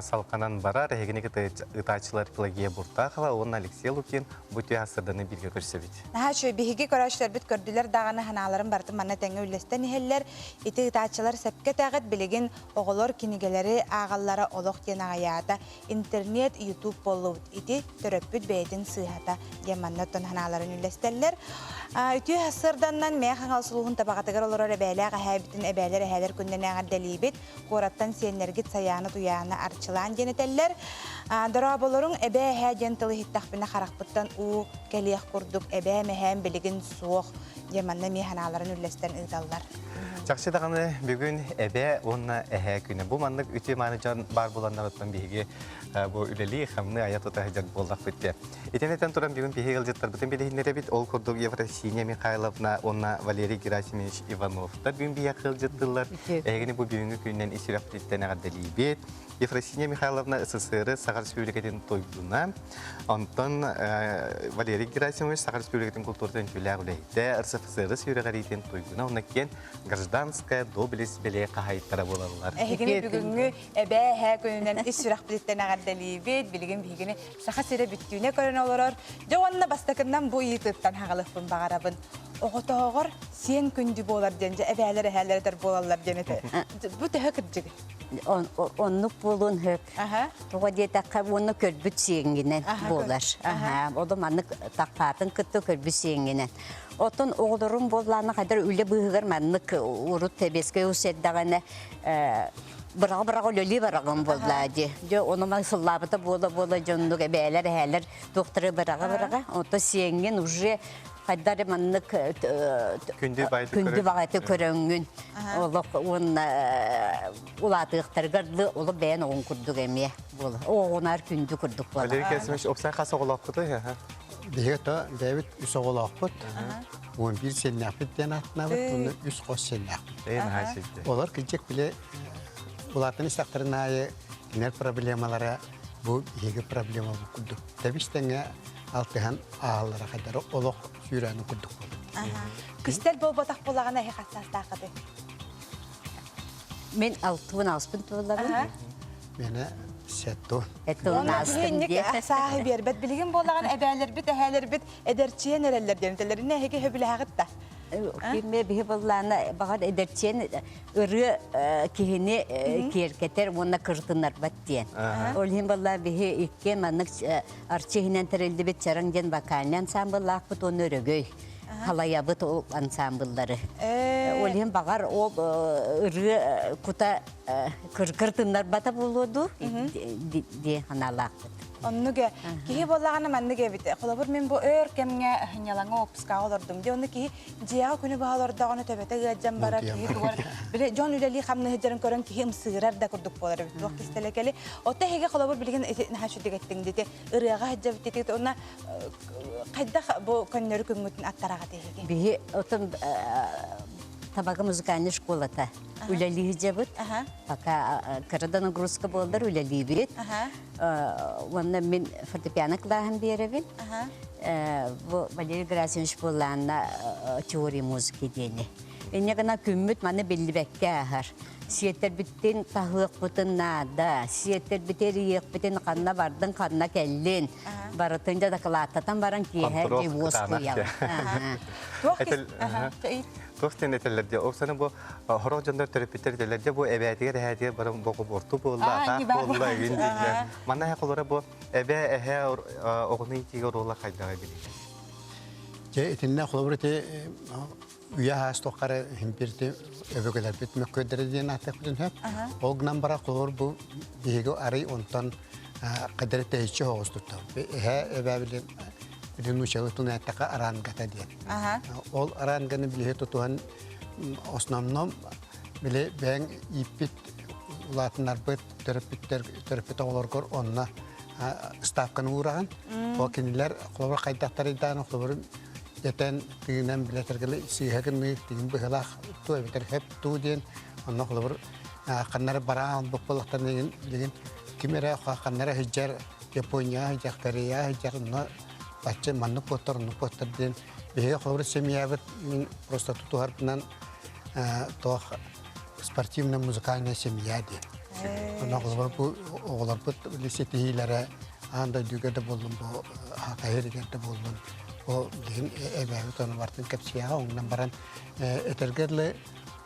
салҕанан барар. Эһигини кытта ытааччылар Пелагея Буртахова уонна Алексей Лукин бу түө сырданы бииргэ көрсөбүт.
Наһаа үчүгэй биһиги көрөөччүлэрбит көрдүлэр даҕаны санааларын барытын манна тэҥҥэ үллэстэн иһэллэр. Ити ытааччылар сөпкө этэҕит, билигин оҕолор кинигэлэри ааҕаллара олох диэн аҕыйаата. Интернет, ютуб буоллубут. Ити төрөппүт бэйэтин сыыһата диэн манна оттон санааларын үллэстэллэр. Үтүө сарсыарданнан Мэҥэ Хаҥалас улууһун Табаҕатыгар олорор эбээлээх эһээбитин эбээлэр эһээлэр күннэнэ эҕэрдэлиибит. Куораттан сиэннэргит Сайааны Туйааны арчылаан диэн этэллэр. Дорооболоруҥ эбээ эһээ диэн тыл иһиттэхпинэ харахпыттан уу кэлиэх курдук эбээм эһээм билигин суох диэн манна эмиэ санааларын үллэстэн ыыталлар.
Чахчы даҕаны бүгүн эбээ уонна эһээ күнэ. Бу маннык үтүө мааны дьон баар буоланнарыттан биһиги бу үлэлии, хамныы, айа тута сылдьар буоллахпыт дии. Итини этэн туран бүгүн биһиги ыалдьыттарбытын билиһиннэрэбит. Ол курдук Евросиния Михайловна уонна Валерий Герасимович Ивановтар бүгүн биһиэхэ ыалдьыттыыллар. Эһигини бу бүгүҥҥү күнүнэн ис сүрэхпититтэн эҕэрдэлиибит. Ефросиния Михайловна СССР Саха Республикатын туйгуна. Онтон Валерий Герасимович Саха Республикатын культуратын үтүөлээх үлэһитэ, РСФСР үөрэҕириитин туйгуна уонна киэн гражданская доблесть бэлиэ хаһаайыттара буолаллар.
Эһигини бүгүҥҥү эбээ эһээ күнүнэн ис сүрэхпититтэн эҕэрдэлиибит. Билигин биһигини Саха сирэ бүттүүнэ көрөн олорор. Дьэ уонна бастакыннан бу ыйытыыттан хаҕалыахпын баҕарабын. Оҕотооҕор сиэн күндү буолар диэн дьэ эбээлэр эһээлэр этэр буолаллар диэн этэ. Бу төһө кырдьыгый?
Оннук буолуон сөп. Тоҕо диэтэххэ уонна көрбүт сиэҥҥинэн буолар. Олу маннык таххаатын кытта көрбүт сиэҥҥинэн. Оттон оҕолорум буоллаана хайдар үлэ быыһыгар маннык урут тэбиэскэй ус эрдэҕинэ быраҕа-быраҕа үлэлии бараҕын буоллаа дии. Дьэ, ону ман сыллаабыта буола-буола дьоннук эбээлэр, эһээлэр туохтары быраҕа-быраҕа. Онто сиэҥҥин уже хайдар маннык күндү баҕайты көрөҥҥүн олох уонна улаатыахтарыгар олох бэйэн оҕун курдук эмиэ буола. Оҕунаар күндү курдук буола.
Валерий Кесимович, опсай хас оҕолоохпутуй?
Биһиги то бэйэбит үс оҕолоохпут. 11 сеннээхпит диэн ааттанабыт, уонна үс хос сеннээхпит. Олор кырдьык бile улаатан истэхтэрин аайы кинилэр проблемалара бу биһиги проблема бу курдук. Тэбис тэҥҥэ алтыһан ааллара хайдары олох сүүрээнин курдук буолбут.
Күстэл буолбатах буолаҕына эһи хастаастааххытый?
Мен алтыбын алыспын туоллабын.
Мene сетту.
Эттуун аастым диэ.
Сааһы биэрбэт билигин буолаҕын эбээлэрбит, эһээлэрбит эдэрчиэн эрэллэр диэн этэллэринэ эһиги сөбүлэһэҕит да?
Кимме биһи буоллаана баҕар эдэрчиэн ырыа киһини киэркэтэр уонна кырытыннарбат диэн. Ол иһин буоллаа биһи иккиэн маннык арчы иһинэн тэриллибит Чараҥ диэн вокальный ансамбллаахпыт уонна өрөгөй халайабыт ол ансамбллары. Ол иһин баҕар ол ырыа кута кыртыннарбата буолуо дуу дии санаалаахпыт.
Оннук киһи буоллаҕына маннык эбит. Холобур мин бу өр кэмҥэ сынньалаҥа отпускаҕа олордум. Дьэ онно киһи дьиэҕэ күнү быһа олордоҕуна төбөтө ыалдьан барар, киһи тугар били дьон үлэлии хамнаһы дьарын көрөн киһи ымсыырар да курдук буолар эбит. Туох кистэлэ кэли. Отто эһиги холобур билигин наһаа үчүгэй эттиҥ дити ырыаҕа сылдьабыт дити уонна хайдах бу көннөрү күҥҥүтүн аттараҕыт эһиги?
Биһи отон Табага музыкальнай школата үлэлии сылдьабыт. Пока кыра да нагрузка буоллар үлэлиибит. Уонна мин фортепиано кылааһын биэрэбин. Бу Валерий Герасимович буоллаанна теория музыки диэни. Инньэ гына күммүт маны биллибэккэ ааһар. Сиэтэрбитин таһыахпытын наада, сиэтэрбити эрийиэхпитин ханна бардын, ханна кэллин. Барытын дьэ дакылааттатан баран киэһэ
Контрол
дьиэ
кытаанах. Туох диэн этэллэр дии, ол саны бу хорох дьоннор төрөппүттэр этэллэр дии, бу эбээтигэр эһээтигэр баран бокуборту буолла, атаах буолла игин дииллэр. Манна эһэ холоро бу эбээ эһээ оҕону иитиигэ оруола хайдаҕа билий?
Дьэ итиннэ холобур ити үйэ аас тухары химпирти өбүгэлэрбит мөккүөрдэрэ диэн ааттыахпытын сөп. Ол гынан баран холобур бу биһиги арый онтон кадары тэйиччи соҕус туттар. Эһээ эбээ билин билин нуучалыы тылын эттэххэ арангата диэн. Ол аранганы билиһи тутуһан основном били бэйэҥ ииппит улаатыннарбыт төрөппүттэр төрөппүт оҕолоргор онно ставканы уураҕын. Ол кинилэр холобур хайдахтарыйдаан холобур этэн тыынан билэтэргили сыыһа гыныы тыын быһылаах туу эбэтэр хэп туу диэн онно холобур ханнары бараан боппулахтан билигин ким эрэ ханнары сылдьар Япония сылдьар Корея сылдьар онно бачча маннык буоттар оннук буоттар диэн биһиги холобур семьябыт мин просто тутуһарбынан туох спортивно-музыкальная семья диэн. Онно холобур бу оҕолорбут ситиһиилэрэ аан дойдуга да буоллун бу хайырыгар да буоллун бу билигин эбээбит ону бартын кэпсиэҕэ оҥнон баран этэргэ дылы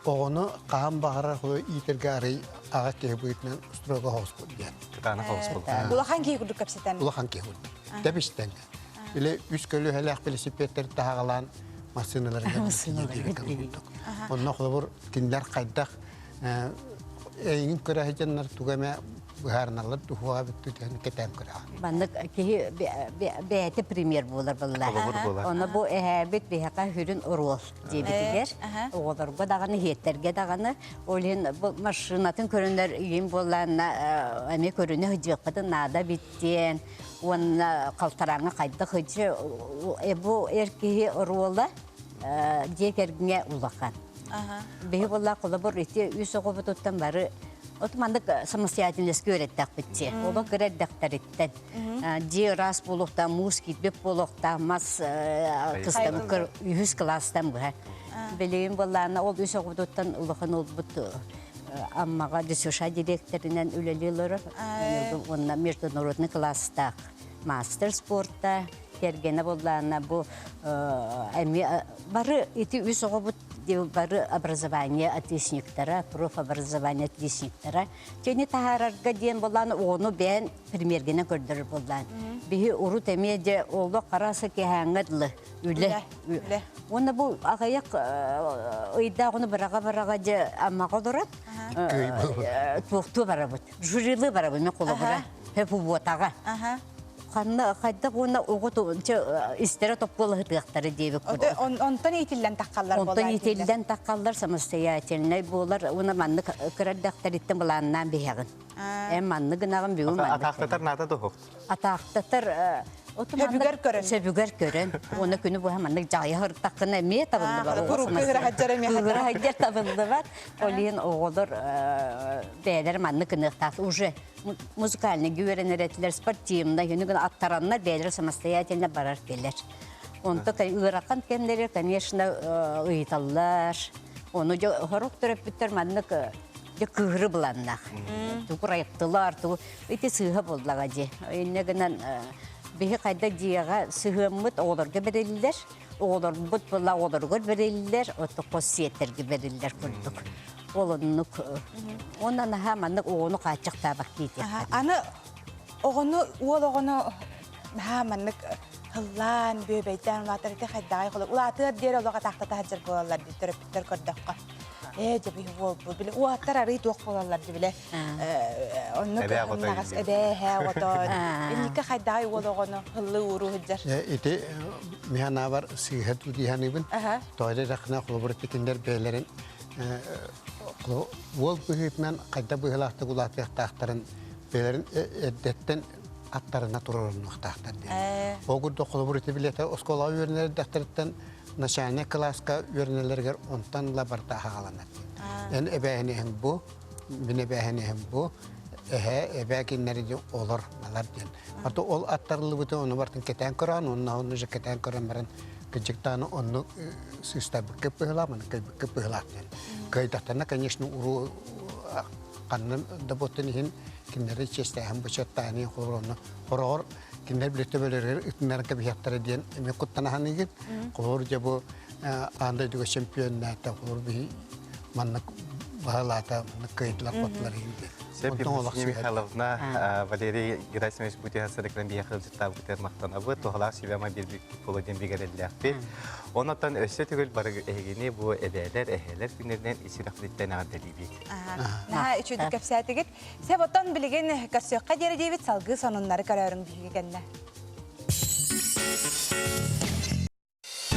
оҕону хаһан баҕарар иитэргэ арый аҕа киһи быһыытынан строго хоҕуспут диэн.
Кытаанах хоҕус
Улахан киһи курдук кэпсэтэн.
Улахан киһи курдук. Тэбистэн. Или үс көлүөһэлээх велосипедтэр таһаҕалаан массыыналарга курдук. Онно холобур кинилэр хайдах эйигин көрө сылдьаннар тугу эмэ быһаарыналлар туһуга бүттүтэн кэтээн көрөҕүн.
Маннык киһи бэйэтэ пример буолар буолла. Ону бу эһээбит биһиэхэ хүрүн оруол диэбитигэр оҕолорго даҕаны иһиэттэргэ даҕаны ол иһин бу машинатын көрөнөр ийэм буоллаанна эмиэ көрүнэ сылдьыахпытын наада биттиэн уонна халтарааҥҥа хайдах сылдьы бу эр киһи оруола дьиэ кэргэҥҥэ улахан. Биһи буолла холобур ити үс оҕобутуттан бары от маннык самостоятельностька үөрэттэхпит Олох кыра эрдэхтэриттэн дьиэ ыраас буолуохтаах, муус киирбит буолуохтаах, мас кыстан үһүс кылаастан быһа. Билигин буоллаана ол үс оҕобутуттан улахан уолбут Аммаҕа ДЮСШ директорынан үлэлии олорор. Уонна международный класстаах мастер спорта, кэргэнэ буоллаана бу эмиэ бары ити үс оҕобут бары образование отличниктара, профобразование отличниктара. Кини таһаарарга диэн буоллаан оҕону бэйэн примергинэн көрдөрөр буоллаан. Биһи урут эмиэ дьэ олох хараса киһээҥҥэ дылы үлэ. Уонна бу аҕыйах ыйдаах ону быраҕа-быраҕа дьэ аммаҕа олорон туохтуу барабыт. Жюрилыы барабыт мен холобура. Хөпубуотаҕа. Ханна хайдах уонна оҕо истэрэ топпуолаһытыахтара диэбит курдук.
Онтон иитиллэн таххаллар
Онтон иитиллэн таххаллар самостоятельнай буолар уонна маннык кырардэхтэриттэн былааннаан биһэҕин. Эн маннык гынаҕын бүгүн маннык.
Атаахтатар наада дуһук.
Атаахтатар
Сөбүгэр көрөн.
Сөбүгэр көрөн. Уонна күнү быһа маннык дьаҕайа сырыттаххына эмиэ табыллыбат.
Кыыһыра сылдьар эмиэ
Кыыһыра сылдьар табыллыбат. Ол иһин оҕолор бэйэлэрэ маннык гыныахтаах. Уже музыкальный үөрэнэр этилэр, спортивный, күнү аттараннар бэйэлэрэ самостоятельно барар кэлэр. Онто ыарахан кэмнэри, конечно, ыйыталлар. Ону сорох төрөппүттэр маннык дьэ кыыһыры буланнах. Тугу райыттылар, тугу ити сыыһа буоллаҕа дии. Инньэ гынан биһи хайда дьиэҕэ сыһыаммыт оҕолорго бэриллэр, оҕолорбут була оҕолоругар бэриллэр, оттон хос сиэттэргэ бэриллэр курдук. Ол оннук уонна наһаа маннык оҕону хааччахтаабак диэтиэххэ.
Аны оҕону уол оҕону наһаа маннык һыллаан, бүөбэйдээн улаатар ити хайдаҕай холо улаатыар диэри олох атаахтата сылдьар буолаллар дии төрөппүттэр көрдөххө. Ээ дьэ биһи уолбут били уолаттар арый туох буолаллар дии биле оннук наҕас эбээ эһээ оҕото инникке хайдаҕай уол оҕону һыллыы ууруу сылдьар.
Ити миһанаабар сыыһа дуу Тоойдо рахна холобур кинилэр бэйэлэрин уол быһыытынан хайда быһыылаахтык улаатыахтаахтарын бэйэлэрин эрдэттэн аттарына туруорунуохтаахтар диэн. Ол курдук холобур ити билиэтэ оскуолаҕа үөрэнэр эрдэхтэриттэн начальнай кылааска үөрэнэллэригэр онтон ыла барыта аһаҕаланар. Эн эбээһинэһиҥ бу, мин эбээһинэһим бу. эһэ, эбээ кинилэри диэн олор, балар диэн. Аты ол аттарыллыбыты ону бартын кэтээн көрөн, онно онну же кэтээн көрөн баран кыдьыктааны онну сыыстарбыкка быһылаах, маны кыйбыкка быһылаах диэн. Кыайдахтарына, конечно, уруу ханнан да буоттун иһин кинилэри чиэстээһин бычаттааны холобур онно хороҕор кинилэр билэ төбөлөрүгэр ытыннаран кэбиһиэхтэрэ диэн эмиэ куттанаһаныгын. Холобур дьэ бу аан дойдуга чемпионнаата, холобур биһи маннык баһылаата, маннык кыайдылар хотулар иһин диэн.
Сөп Евгения Михайловна, Валерий Герасимович Бутиха сырыкран биһиэхэ ыалдьыттаабытыгар махтанабыт, туһалаах сүбэ-ама биэрбиккит буолуо диэн бигэрэллээхпит. Онон өссө төгүл бары эһигини бу эбээлэр, эһээлэр күннэринэн ис сүрэхпититтэн эҕэрдэлиибит.
Наһаа үчүгэй кэпсээтигит. Сөп оттон билигин көрсүөххэ диэри диэбит салгыы сонуннары көрөөрүҥ биһиги кэннэ.